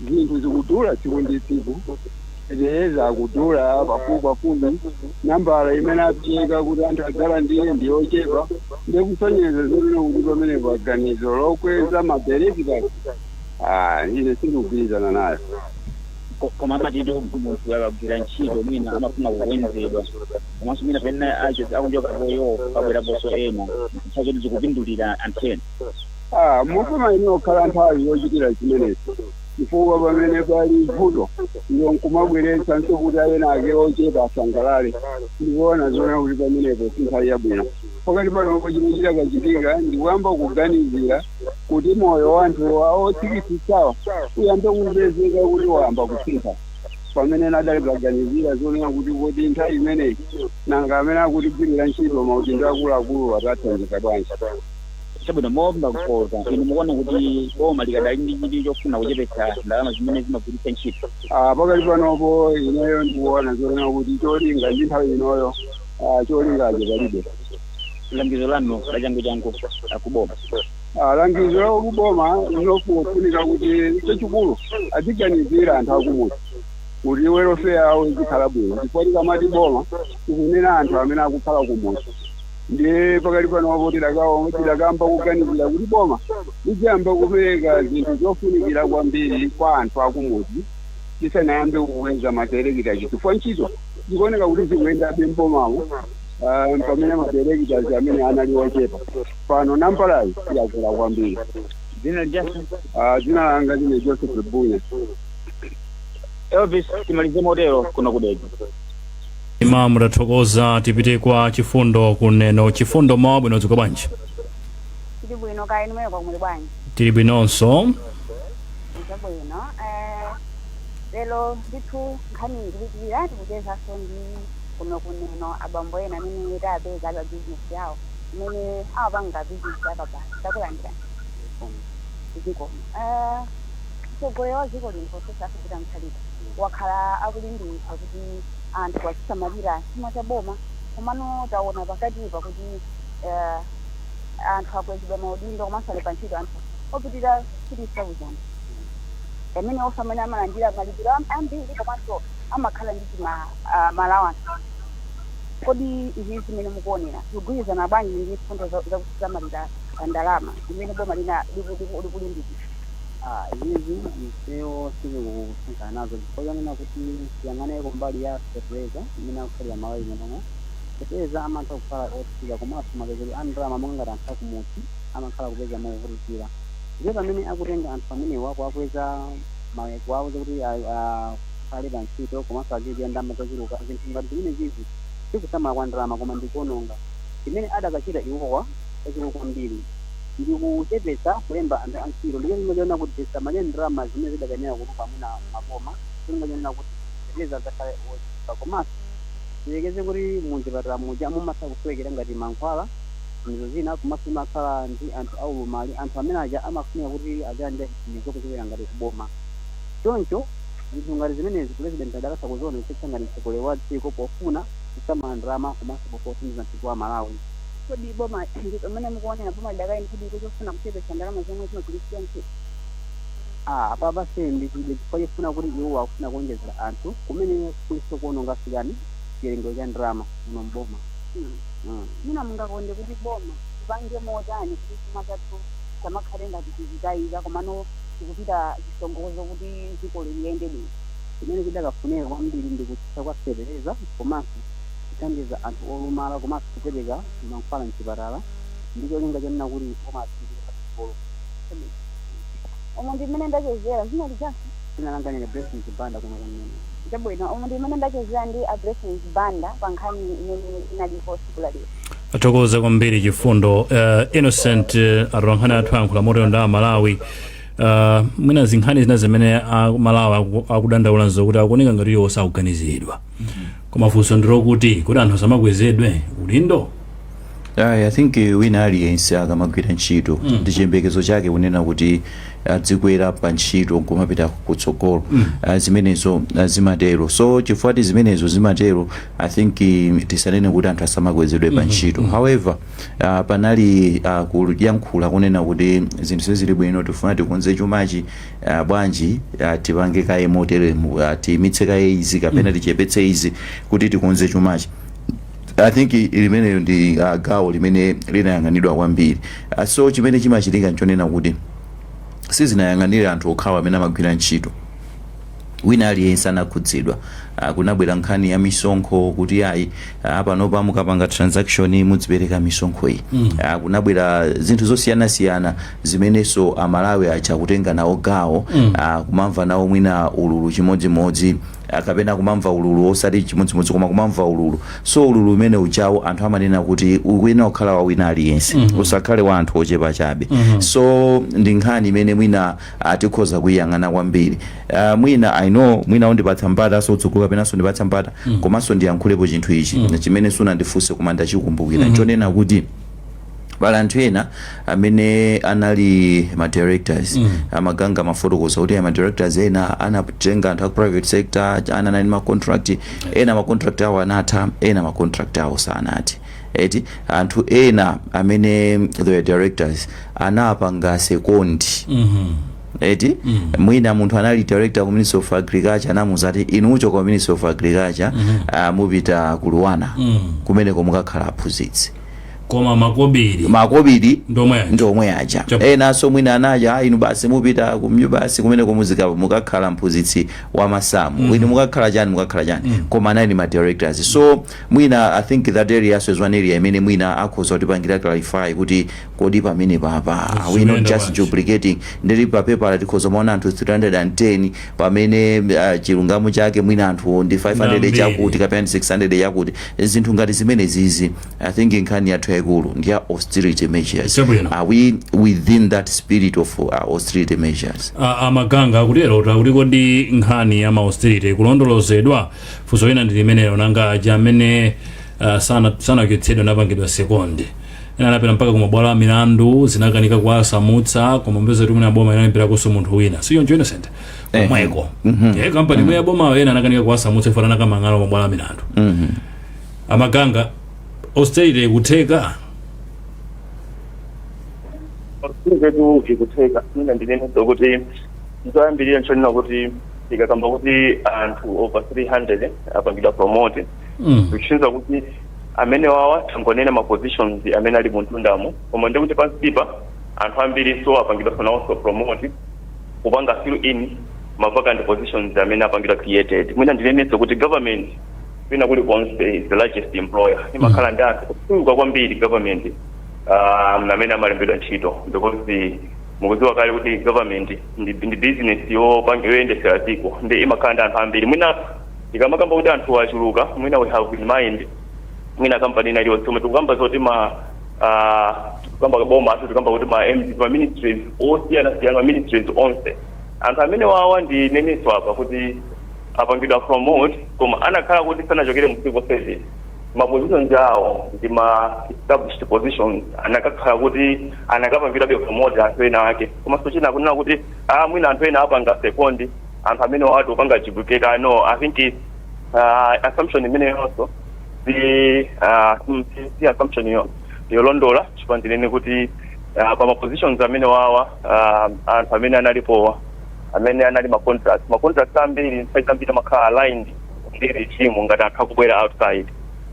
Zinthu zikudula tsiku ndi tsiku, fetereza akudula pafupi pafupi, nambala imene apereka kuti anthu adzalandire ndiyochepa, ndikusonyeza zimene kuti pamenepo aganizo lokweza ma directors, ine sindikugwirizana nayo. Koma amatitu munthu akagwira ntchito mwina amafuna kukwenzedwa, komanso mwina pamene akunjoka poyo pabweraponso ena, nthawi zoti zikupindulira anthu ena. Mufuna ine okhala nthawi yochitira zimenezi, chifukwa pamene pali vuto ndiyo nkumabweretsa nso kuti ena ake ochepa asangalale, ndikuona zoona kuti pamenepo si nthawi yabwino. Pakati panopo chimene chidakachitika ndikuyamba kuganizira kuti moyo wa anthu otsikitsitsawa uyambe kupezeka kuti wayamba kusintha, pamene nadalikaganizira zonena kuti nthawi imeneyi nanga amene akutigwirira ntchito maudindo akuluakulu atathandiza bwanji? Chabwino, momba kukoza inu mukuona kuti boma likadali ndi chidwi chofuna kuchepetsa ndalama zimene zimagwiritsa ntchito? Pakati panopo ineyo ndikuona zonena kuti cholinga ndi nthawi inoyo, cholingacho palibe. Langizo lanu la changu changu akuboma? Langizo la kuboma linofunika kuti chachikulu aziganizira anthu akumudzi kuti welfare yawo izikhala bwino, chifukwa tikamati boma tikunena anthu amene akukhala kumudzi. Ndiye pakati panopo tidakamba kuganizira kuti boma liziyamba kupereka zinthu zofunikira kwambiri kwa anthu akumudzi tisanayambe kukweza ma directors, chifukwa ntchito zikuoneka kuti zikuyendabe mbomamo, pamene ma directors amene anali ochepa, pano nambalayi yakula kwambiri. Dzina lijaso? Dzina langa ndine Joseph Bunya. Elvis, timalize motero kuno kudedza. Ima mutathokoza, tipite kwa Chifundo kuneno. Chifundo, mawa bwino, dziko bwanji? Tili bwino, kaya inu mwe muli bwanji? Tili bwinonso. Chabwino, lero ndithu nkhani ikupitirira, tikuchezanso ndi kuno kuneno abambo ena amene tapeza ali pa bizinesi yawo imene amapanga bizinesi yakabasi. Takulandira dziko. Mtsogoleri wa dziko lino, Professor Peter Mutharika, wakhala akulimbikitsa kuti anthu azisamalira chuma cha boma, komano taona pakatipa kuti anthu akwezedwa maudindo komanso ali pa ntchito anthu opitirira 3000 amene onse amene amalandira malipiro ambiri komanso amakhala ndi ma allowance. Kodi izi zimene mukuonera zikugwirizana bwanji ndi mfundo zakusamalira ndalama zimene boma lina likulimbikitsa? Izizi ifeyo sitikusankhana nazo, chifukwa chonena kuti tiyang'aneko mbali ya fertilizer imene akukhalira Malawi munomo. Fertilizer amatha kukhala otsika, komanso mapezedwe a ndalama monga ngati anthu akumudzi amakhala kupeza movutikira. Ndiye pamene akutenga anthu amenewa kuwakweza, kuwauza kuti akhale pa ntchito komanso azidya ndalama zochuluka, zinthu ngati zimene zizi sikusamala kwa ndalama koma ndikuononga. Chimene adakachita iwowa chachikulu kwambiri ndikuchepetsa kulemba anthu antchito, ndiye chimene kuti tisamalire ndalama zimene zidakanena kutuluka mwina maboma, cholinga chonena kuti fertilizer adzakhale ochipa. Komanso tilekeze kuti muchipatala muja mumatha kusowekera ngati mankhwala, ndizo zina, komanso imakhala ndi anthu aulumali. Anthu amene aja amafunika kuti azilandira chithandizo kuchokera ngati kuboma. Choncho zinthu ngati zimenezi president adakatha kuzionetsetsa ngati mtsogoleri wa dziko pofuna kusamala ndalama komanso pofuna mtundu wa Malawi. Kodi boma, pamene mukuonera, boma lidakali ndi chidwi chofuna kuchepetsa ndalama zomwe zimagwiritsidwa ntchito? Apapa sindikude, chifukwa chofuna kuti iwo akufuna kuonjezera anthu kumene kuliso kuononga fikani chiwerengero cha ndalama muno mboma. Mwina mungakonde kuti boma lipange motani kuti chuma chathu chamakhale ngati tichitayika komano tikupita chisongozo kuti dziko liyende bwino? Chimene chidakafunika kwambiri ndi kutsitsa kwa fetereza, komanso kuthandiza anthu olumala, komanso kupereka mankhwala mchipatala, ndi cholinga chonena kuti boma apitirize patsogolo. Omwe ndi mmene ndachezera. Zina lijanso? Dzina langa ndine Blessings Banda kuno kunene. Chabwino, umu ndi imene ndachezera ndi a Blessings Banda pa nkhani imene inalipo tsiku la lero. Athokoza kwambiri Chifundo. Innocent, atolankhani athu ayankhula motero ndi Amalawi. Mwina zinkhani zina zimene Amalawi akudandaula nzokuti akuoneka ngati iwo sakuganiziridwa, koma funso ndilokuti kuti anthu asamakwezedwe udindo. Ayi, I think wina aliyense akamagwira ntchito ndi chiyembekezo chake kunena kuti adzikwera pa ntchito nkumapita kutsogolo. Zimenezo zimatero. So chifukwa zimenezo zimatero, I think tisanene kuti anthu asamakwezedwe pa ntchito. However, panali kuyankhula kunena kuti zinthu sizili bwino, tifuna tikonze chumachi, bwanji tipange kaye motere, tiyimitse kaye izi kapena tichepetse izi kuti tikonze chumachi. I think limeneyo ndi gawo limene linayang'anidwa kwambiri. So chimene chimachitika nchonena kuti sizinayang'anire anthu okhawa amene amagwira ntchito, wina aliyense anakhudzidwa. Kunabwera nkhani ya misonkho kuti ayi, panopa mukapanga transaction mudzipereka misonkho iyi. Kunabwera zinthu zosiyanasiyana zimenenso Amalawi acha kutenga nawo gawo, kumamva nawo mwina ululu chimodzimodzi, kapena kumamva ululu osati chimodzimodzi koma kumamva ululu. So ululu umene ujawo anthu amanena kuti ukuyenera kukhala wa wina aliyense, usakhale wa anthu ochepa chabe. So ndi nkhani imene mwina tikhoza kuyiyang'ana kwambiri. Mwina I know mwina undipatsa mpata so utsogolo kapenanso ndipatsa mpata, komanso ndiyankhulepo chinthu ichi chimene sunandifunse koma ndachikumbukira, nchonena kuti pali anthu ena amene anali ma directors. Amaganga mafotokoza kuti ma directors ena anatenga anthu a private sector, ana anali ma contract ena, ma contract awo anatha, ena ma contract awo sanathe eti. Anthu ena amene they were directors anapanga second eti. Mwina munthu anali director ku Ministry of Agriculture, anamuza ati inu muchoka ku Ministry of Agriculture, mupita ku LUANAR, kumeneko mukakhala aphunzitsi. Koma makobiri makobiri ndomwe aja. Ndomwe aja. Enanso mwina anaja, "Ah, inu basi mupita ku MUBAS, kumeneko muzika mukakhala mphunzitsi wa masamu, inu mukakhala chani, mukakhala chani," koma anali ma directors. So mwina I think that area also is one area imene mwina akhoza kutipangira clarify kuti kodi pamene papa are we not Zikuyenda just bwanji? duplicating? Ndili pa paper tikhoza maona anthu 310 pamene chilungamo chake mwina anthu ndi 500 Ndambiri. chakuti kapena ndi 600 chakuti. Zinthu ngati zimene zizi, I think nkhani yathu yaikulu ndi ya austerity measures. Chabwino. Are we within that spirit of austerity measures? Amaganga akutero kuti kodi nkhani ya ma austerity kulondolozedwa? Funso lina ndi limenelo. Nanga aja amene sanachotsedwe, napangidwa second, ena anapita mpaka kumabwalo a milandu, zinakanika kuwasamutsa, koma mbeza kuti mwina boma inalemberakonso munthu wina, siyo Innocent? Komweko kampani imwe ya boma, ena anakanika kuwasamutsa ifana nakamang'ala kumabwalo a milandu. Amaganga, austerity ikutheka? Austerity ikutheka. Ina ndinenso kuti nzoyambirira nchonena kuti tikakamba kuti anthu over 300 apangidwa promote, kusonyeza kuti amene wawa tangonena ma positions amene ali muntundamo, koma ndikuti pansipa anthu ambiri so apangidwa nawonso promote kupanga fill in ma vacant positions amene apangidwa created. Mwina ndinenenso kuti government kwina kulikonse is the largest employer, imakhala ndi anthu ochuluka kwambiri government amene amalembedwa ntchito, because mukudziwa kale kuti government ndi business yopanga yoyendesera dziko, ndi imakhala ndi anthu ambiri. Mwina tikamakamba kuti anthu achuluka, mwina we have in mind mwina kampani ina iliyonse, koma tikukamba zoti ma tikukamba boma athu, tikukamba kuti ma MD, ma ministries osiyana-siyana, ma ministries onse, anthu amene wawa ndi nenenso apa kuti apangidwa promote, koma anakhala kuti sanachokere mu civil service, ma positions awo ndi ma established positions, anakakhala kuti anakapangidwabe promote anthu ena ake. Komanso china kunena kuti ah, mwina anthu ena apanga second, anthu amene wati upanga duplicate, no, I think assumption imene yonso si assumption yo yolondola, chifukwa ndinene kuti pa ma positions amene wawa, anthu amene analipo amene anali ma contracts ambiri, nthawi zambiri amakhala aligned ndi regime ngati anthu akubwera outside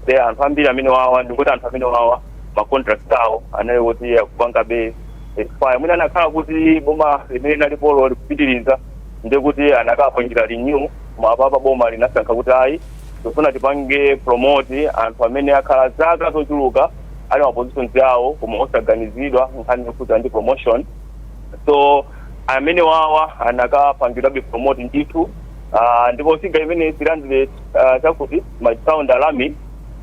there. Anthu ambiri amene wawa, ndikuti anthu amene wawa ma contracts awo anali kuti akupangabe expire. Mwina anakhala kuti boma limene linalipolo likupitiriza, ndikuti anakapangira renew, koma apapa boma linasankha kuti ayi, tikufuna tipange promote anthu amene akhala zaka zochuluka ali ma positions awo koma osaganizidwa nkhani yokhudza ndi promotion. So Amene wawa anakapangidwabe promote ndithu. Ndipo figure imene 300 chakuti might sound alarming,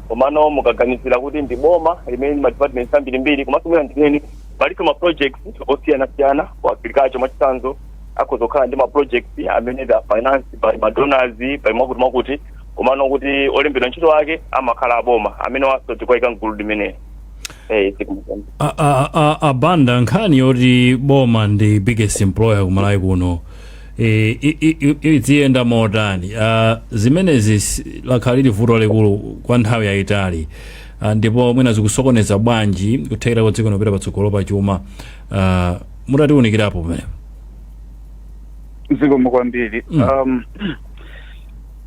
komano mukaganizira kuti ndi boma limene ma departments ambirimbiri, komanso mwina ndimene palinso ma projects osiyanasiyana ku agriculture mwachitsanzo, akhoza kukhala ndi ma projects amene they are financed by ma donors, by mwakuti mwakuti, komano kuti olembedwa ntchito ake amakhala aboma, amene waso tikuwayika mgulu limeneli. Abanda, nkhani yoti boma ndi biggest employer kumalawi kuno iziyenda motani? Zimenezi lakhala lili vuto lalikulu kwa nthawi yayitali, ndipo mwina zikusokoneza bwanji kuthekera kwa dziko kupita patsogolo pa chuma? Mutatiwunikirapo pamenepo. Zikomo kwambiri.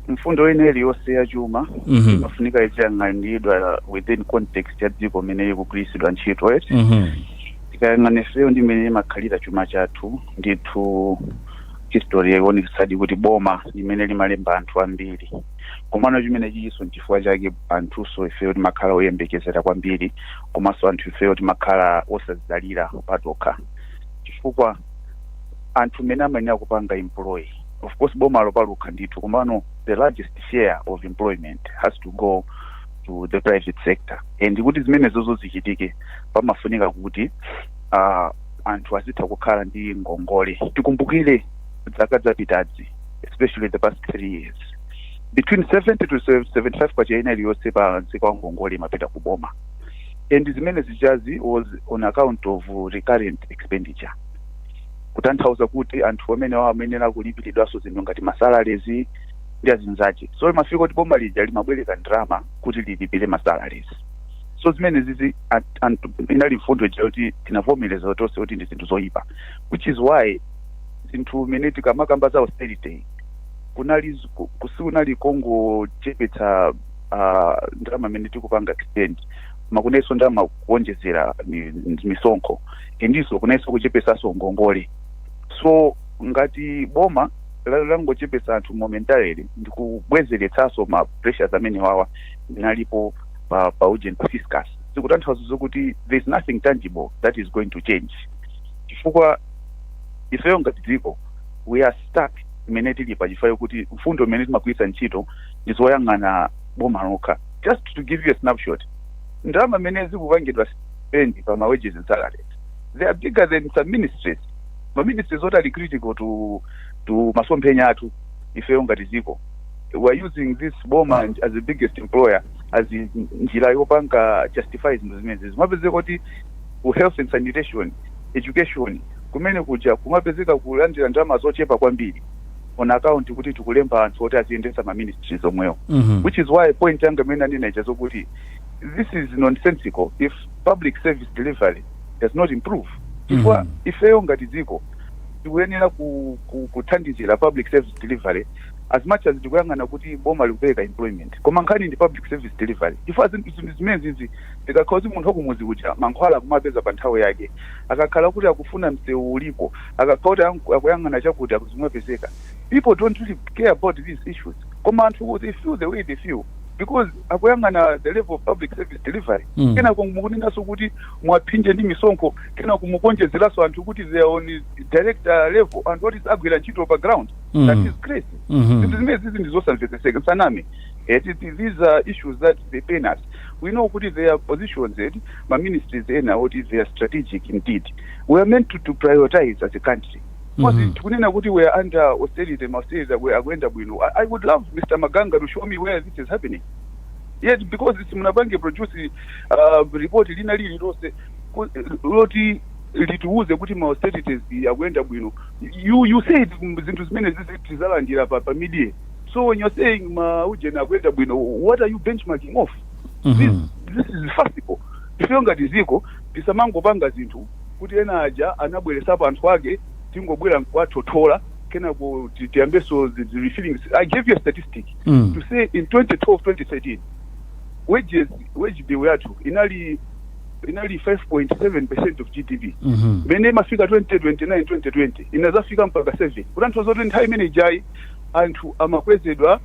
Mfundo ine iliyonse ya chuma imafunika iziyang'aniridwa within context ya dziko imene ikugwiritsidwa ntchito, right? Tikayang'ana ifeyo ndi imene imakhalira chuma chathu, ndithu history ikuonetsadi kuti boma limene limalemba anthu ambiri, komano chimene chichiso nchifukwa chake anthuso ifeyo timakhala oyembekezera kwambiri, komanso anthu ifeyo timakhala osazidalira patokha, chifukwa anthu mmene amayenera kupanga employ, of course bomalo palokha ndithu, komano the largest share of employment has to go to the private sector. And kuti zimene zozo zichitike, pamafunika kuti anthu azitha kukhala ndi ngongole. Tikumbukire zaka zapitazi, especially the past 3 years, between 70 to 75 kwacha ina iliyonse pa msika wa ngongole imapita kuboma, and zimene zichazi was on account of recurrent expenditure, kutanthauza kuti anthu amene wawo amayenera kulipiridwanso zinthu ngati masalaries ndi azinzache. So imafika kuti boma lija limabwereka ndalama kuti lilipire masalaries. So zimene zizi anthu inali mfundo ija kuti tinavomereza tonse kuti ndi zinthu zoyipa, which is why zinthu mene tikamakamba za austerity, kunali kusikunali kongochepetsa ndalama imene tikupanga extend, koma kunenso ndalama kuonjezera misonkho, indiso kunenso kuchepesanso ngongole. So ngati boma langochepesa anthu momentarily, ndikubwezeretsanso ma pressures amene wawa ndinalipo pa urgent, pa fiscus, zikutanthauza zokuti there is nothing tangible that is going to change, chifukwa ifeyo ngati dziko we are stuck imene tili pa chifukwa kuti mfundo imene timagwiritsa ntchito ndi zoyang'ana boma lokha. Just to give you a snapshot, ndalama imene zikupangidwa spend pa ma wages and salaries, they are bigger than some ministries, ma ministries oti ali critical to masomphenya athu ifeyo ngati dziko. We are using this boma as the biggest employer as njira yopanga justify zinthu zimenezi. Zimapezeka kuti ku health and sanitation, education, kumene kuja kumapezeka kulandira ndalama zochepa kwambiri on account kuti tikulemba anthu oti aziyendetsa ma ministries omwewo, which is why point yanga imene anena ija zokuti this is nonsensical if public service delivery does not improve, chifukwa ifeyo ngati dziko tikuyenera kuthandizira public service delivery. As much as tikuyang'ana kuti boma likupereka employment, koma nkhani ndi public service delivery, chifukwa zinthu zimene zizi tikakhala kuti munthu wakumuzi kuja mankhwala akumapeza pa nthawi yake, akakhala kuti akufuna msewu ulipo, akakhala kuti akuyang'ana chakuti akuzimapezeka, people don't really care about these issues. Koma anthu, they feel the way they feel because akuyang'ana the level of public service delivery. Kenako mukunenanso kuti mwaphinje ndi misonkho, kenako mukonjezeranso anthu kuti they are on director level, anthu oti agwira ntchito pa ground. That is crazy. Zinthu zimene zizi ndi zosamvetseseka, msaname. These are issues that they pain us. We know kuti there are positions, ma ministries ena oti they are strategic indeed. We are meant to prioritize as a country because tikunena kuti we are under austerity, ma austerity akuyenda bwino. I would love Mr. Maganga to show me where this is happening yet, because simunapange produce report lina lililonse loti litiuze kuti ma austerities akuyenda bwino. You said zinthu zimene zizi tizalandira pa media. So when you're saying ma ujeni akuyenda bwino, what are you benchmarking off? This is farcical. Ifeyo ngati ziko tisamangopanga zinthu kuti ena aja anabweresapo anthu ake, tingobwera nkuwathothola, kenako tiyambeso the refillings. I gave you a statistic to say in 2012 2013 wages, wage bill yathu inali 5.7% of GDP. Mene imafika 2029 2020 inazafika mpaka 7, kutanthauza kuti nthawi imene ijayi anthu amakwezedwa,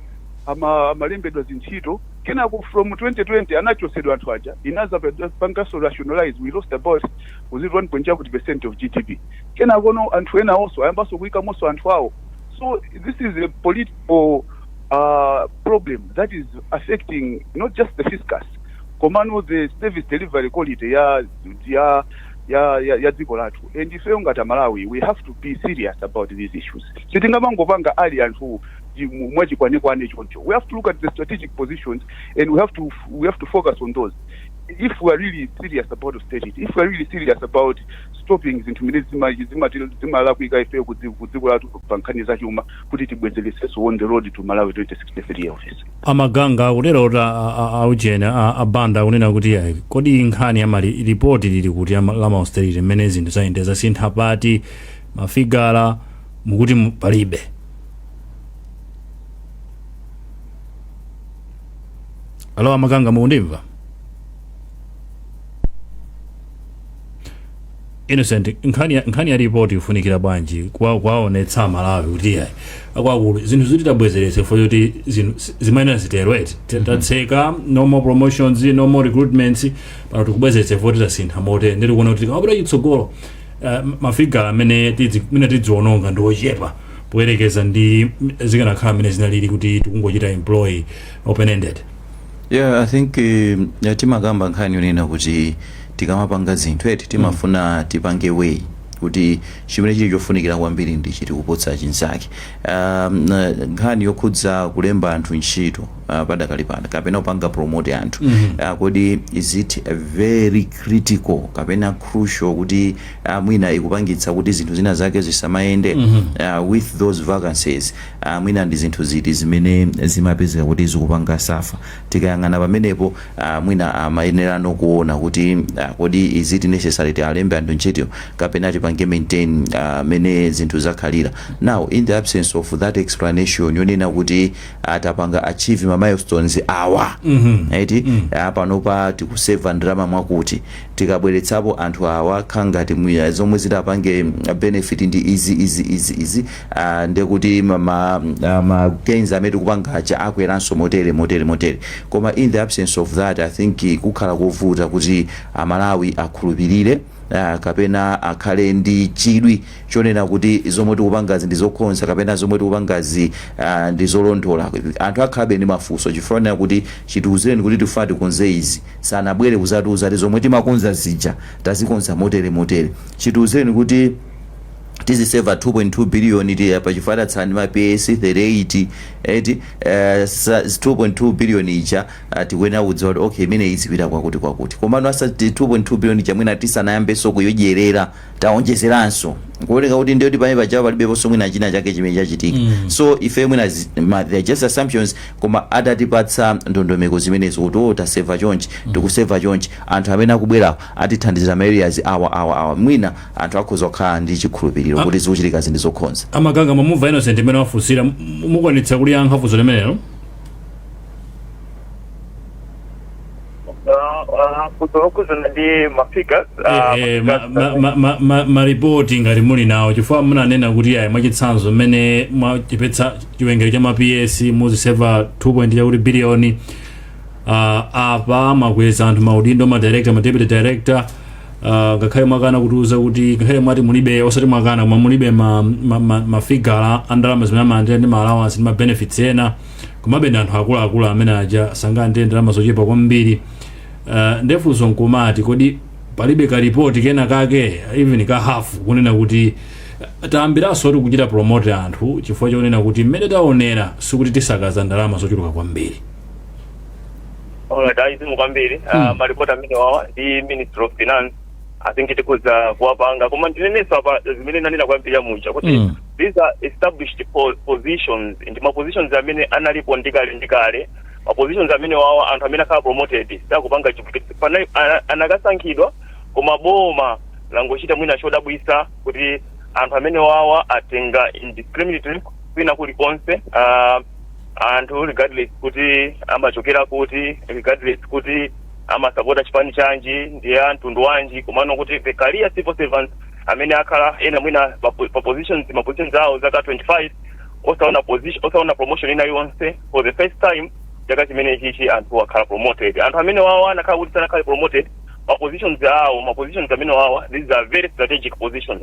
amalembedwa zintchito. Kenako from 2020 anachosedwa anthu aja, inaza pangaso rationalize, we lost about, was it 1 point chakuti percent of GDP. Kenako no anthu ena also ayambaso kuyikamonso anthu awo. So this is a political problem that is affecting not just the fiscus, komano the service delivery quality ya dziko lathu. And ifeyo ngati Amalawi, we have to be serious about these issues. Sitingamangopanga ali anthu mwachikwanekwane choncho. We have to look at the strategic positions and we have to focus on those if we are really serious about austerity, if we are really serious about stopping zinthu mene zimalakwika ifeyo ku dziko lathu pa nkhani zachuma, kuti tibwezeresenso on the road to Malawi 2063 office. Amaganga akutero kuti aujena abanda akunena kuti ayi, kodi nkhani ya mali ripoti lili kuti la austerity, mmene zinthu zayenda, zasintha pati, mafigala mukuti palibe? Alo, Amaganga, mukundimva? Innocent, nkhani ya ripoti ifunikira bwanji kwaonetsa Malawi kuti ayi, akwaakulu, zinthu ziti tabwezeretse chifukwa choti zinthu zimayenera zitero eti? Tatseka, no more promotions, no more recruitments, pano tikubwezeretse chifukwa tasintha motere, ndiri kuona kuti tikamapita chitsogolo mafigala amene mene tidziononga ndi ochepa poyerekeza ndi zikanakhala mmene zinalili kuti tikungochita employ open ended. Yeah, I think timakamba nkhani yonena kuti tikamapanga zinthu eti, timafuna tipange way kuti chimene chili chofunikira kwambiri ndi chiti kupotsa chinzake. Nkhani yokhudza kulemba anthu ntchito padakali pano kapena kupanga promote anthu, kodi is it very critical kapena crucial kuti mwina ikupangitsa kuti zinthu zina zake zisamayende? With those vacancies, mwina ndi zinthu ziti zimene zimapezeka kuti zikupanga suffer? Tikayang'ana pamenepo, mwina amayenerano kuona kuti kodi is it necessary tialembe anthu ntchito kapena tipange maintain mene zinthu zakhalira? Now, in the absence of that explanation yonena kuti tapanga achieve ma milestones awa, eti, panopa tikuseva ndalama mwakuti tikabweretsapo anthu awa, khangati mwina zomwe zitapange benefit ndi izi, izi, izi, izi, ndekuti ma gains amene tikupanga aja akweranso motere, motere, motere. Koma in the absence of that, I think kukhala kovuta kuti Amalawi akhulupirire kapena akhale ndi chidwi chonena kuti zomwe tikupangazi ndi zokonza kapena zomwe tikupangazi ndi zolondola. Anthu akhalabe ndi mafunso chifukwa kuti chitiuzireni kuti tifuna tikonze izi, sanabwere kuzatiuza kuti zomwe timakonza zija tazikonza motere, motere. Chitiuzireni kuti tiziseva 2.2 billion pachifukwa tatsala ndi ma PS 38 eti, 2.2 billion ija, tikuyenera kudziwa kuti okay, imene izipita kwakuti, kwakuti. Komano asati 2.2 billion ija mwina tisanayambenso kuyodyerera, taonjezeranso, kuoneka kuti ndiyo kuti pamene pachapo palibeponso mwina china chake chimene chachitika. So ife mwina they are just assumptions, koma atatipatsa ndondomeko zimenezo kuti o, taseva chonchi, tikuseva chonchi, anthu amene akubwerawo atithandizira ma areas awa, awa, awa, mwina anthu akhoza kukhala ndi chikhulupiriro kuti zikuchitika zinthu zokhonza. Amaganga, mwamumva Innocent imene wafunsira, mukwanitsa kuliyankha funso limenelo? Funso lokhuzana ndi mafigures? Maripoti ngati muli nawo, chifukwa munanena kuti ayi, mwachitsanzo mmene mwachepetsa chiwerengero cha ma PS muziseva 2 point chakuti biliyoni, apa mwakweza anthu maudindo, ma director, ma deputy director, ngakhale mwakana kutiuza kuti, ngakhale mwati mulibe, osati mwakana, koma mulibe mafigala a ndalama zimene amalandira ndi ma allowance ndi ma benefits ena, komabe ndi anthu akuluakulu amene aja sangalandire ndalama zochepa kwambiri. Ndefunso nkumati, kodi palibe karipoti kena kake, even ka half, kunena kuti tayambiranso kuti kuchita promote anthu chifukwa chonena kuti mmene taonera sikuti tisakaza ndalama zochuluka kwambiri? Alright, ayizimu kwambiri. Maripoti amene wawa ndi Ministry of Finance, I think tikuza kuwapanga. Koma ndinenenso apa zimene nanena kwambiri muja kuti these are established positions, ndi ma positions amene analipo ndikale ndikale. Ma positions amene wawa, anthu amene akhala promoted sakupanga anakasankhidwa, koma boma langochita mwina chodabwisa kuti anthu amene wawa atenga indiscriminately kwina kulikonse, anthu regardless kuti amachokera kuti, regardless kuti amasapota chipani chanji, ndiye mtundu wanji, komano kuti the career civil servants amene akhala ena mwina pa positions, ma positions awo zaka 25 osaona position, osaona promotion ina yonse, for the first time Chaka chimene chichi anthu akhala promoted. Anthu amene wawa anakhala kuti sanakhale promoted, ma positions awo, ma positions amene wawa, these are very strategic positions,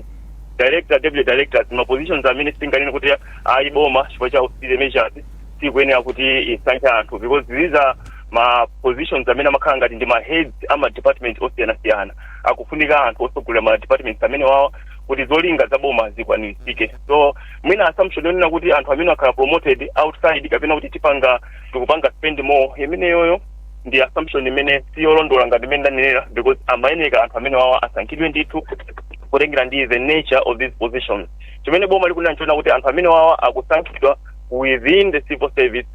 director, deputy directors, ma positions amene sitinganene kuti ayi, boma chifukwa cha austerity measures sikuyenera kuti isankhe anthu, because these are ma positions amene amakhala ngati ndi ma heads ama department osiyanasiyana. Akufunika anthu osogolera ma departments amene wawa kuti zolinga za boma zikwaniritike. So mwina assumption yonena kuti anthu amene akhala promoted outside kapena kuti tipanga, tikupanga spend more, imeneyoyo ndi assumption imene siyolondola ngati imene ndanenera, because amayeneka anthu amene wawa asankhidwe ndithu kutengera ndi the nature of these positions. Chimene boma likunena nchona kuti anthu amene wawa akusankhidwa within the civil service,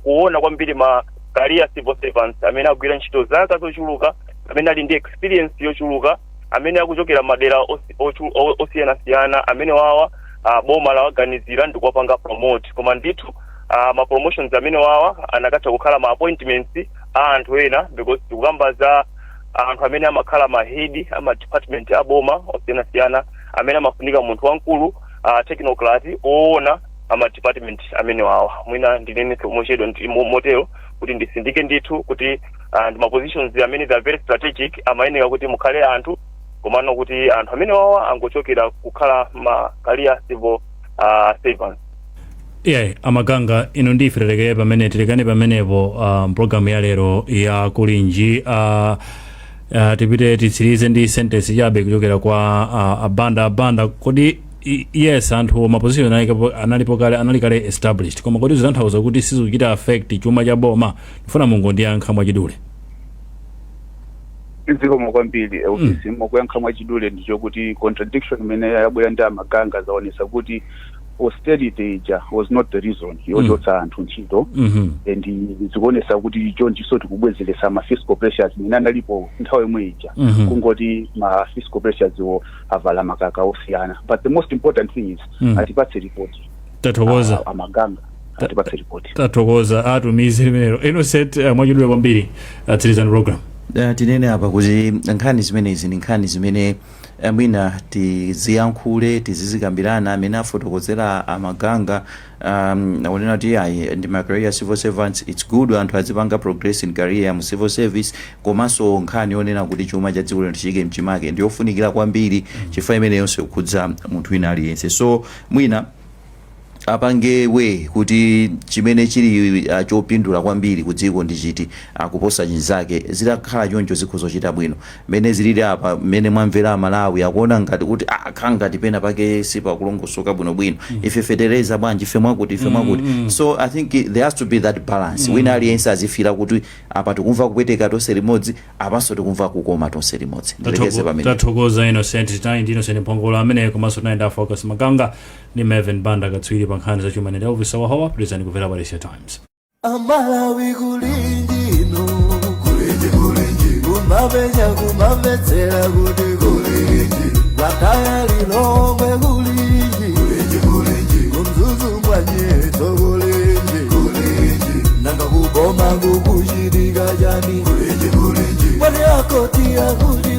kuona kwambiri ma career civil servants amene agwira ntchito zaka zochuluka, amene ali ndi experience yochuluka, amene akuchokera madera osiyanasiyana, amene wawa boma lawaganizira ndikuwapanga promote. Koma ndithu ma promotions amene wawa anakatha kukhala ma appointments a anthu ena, because tikukamba za anthu amene amakhala ma head ama department aboma osiyanasiyana, amene amafunika munthu wamkulu, technocrat oona ama department amene wawa. Mwina ndinene mochedwa motero kuti ndisindike ndithu kuti ndi ma positions amene they are very strategic, amayeneka kuti mukhale anthu, komano kuti anthu amene wawa angochokera kukhala ma career civil servants. Yeah, amaganga, ino ndife tilekere pamene, tilekane pamenepo mpulogalamu ya lero ya Kulinji. Tipite titsirize ndi sentence chabe kuchokera kwa Abanda. Abanda, kodi yes, anthu ma position analipo kale, anali kale established, koma kodi zitanthauza kuti sizikuchita affect chuma cha boma? Ndifuna mungondiyankha mwachidule. Zikomo kwambiri, ofisi. Mukuyankha mwachidule, ndichokuti contradiction imene yabwera ndi amaganga zaonesa kuti austerity ija was not the reason yochotsa anthu ntchito, and zikuonesa kuti chonchiso tikubwezeresa ma fiscal pressures imene analipo nthawi imwe ija, kungoti ma fiscal pressures wo avala makaka osiyana. But the most important thing is atipatse report. Tathokoza. Amaganga atipatse report. Tathokoza, atumize limenelo. Innocent, mwachidule kwambiri, tsirizani program. Tinene apa kuti nkhani zimenezi ndi nkhani zimene mwina tiziyankhule, tizizikambirana. Amene afotokozera amaganga, akunena kuti ayi, ndi ma career civil servants, it's good anthu azipanga progress in career mu civil service, komanso nkhani yonena kuti chuma cha dziko lino tichike mchimake ndiyofunikira kwambiri, chifukwa imeneyonso ikukhudza munthu wina aliyense. So mwina apange we kuti chimene chili chopindula kwambiri ku dziko ndi chiti kuposa chinzake. Zitakhala choncho, zikhoza kuchita bwino. Mmene zilili apa, mmene mwamvera Amalawi akuona ngati kuti khala ngati pena pake sipakulongosoka bwinobwino. Ife fetereza bwanji, ife mwakuti, ife mwakuti. So I think there has to be that balance. Wina aliyense azifira kuti apa tikumva kupweteka tonse limodzi, apanso tikumva kukoma tonse limodzi. Ndilekeze pamene. Tathokoza, Innocent. Tinali ndi Innocent Mphongolo amene, komanso tinali ndi Focus Maganga ndi Melvin Banda, katswiri pa nkhani zachuma. Ndi Elvis Wahowa. Pitirizani kumvera Paresia Times. Amalawi, kulinjino, kulinji, kulinji, kumapenya, kumamvetsera kuti kulinji, Blantyre, Lilongwe, kulinji, kulinji, kulinji, kumzuzu, mwanyetso, kulinji, kulinji, nanga kuboma kukuchitika chani? Kulinji, kulinji, mwati akoti akuti.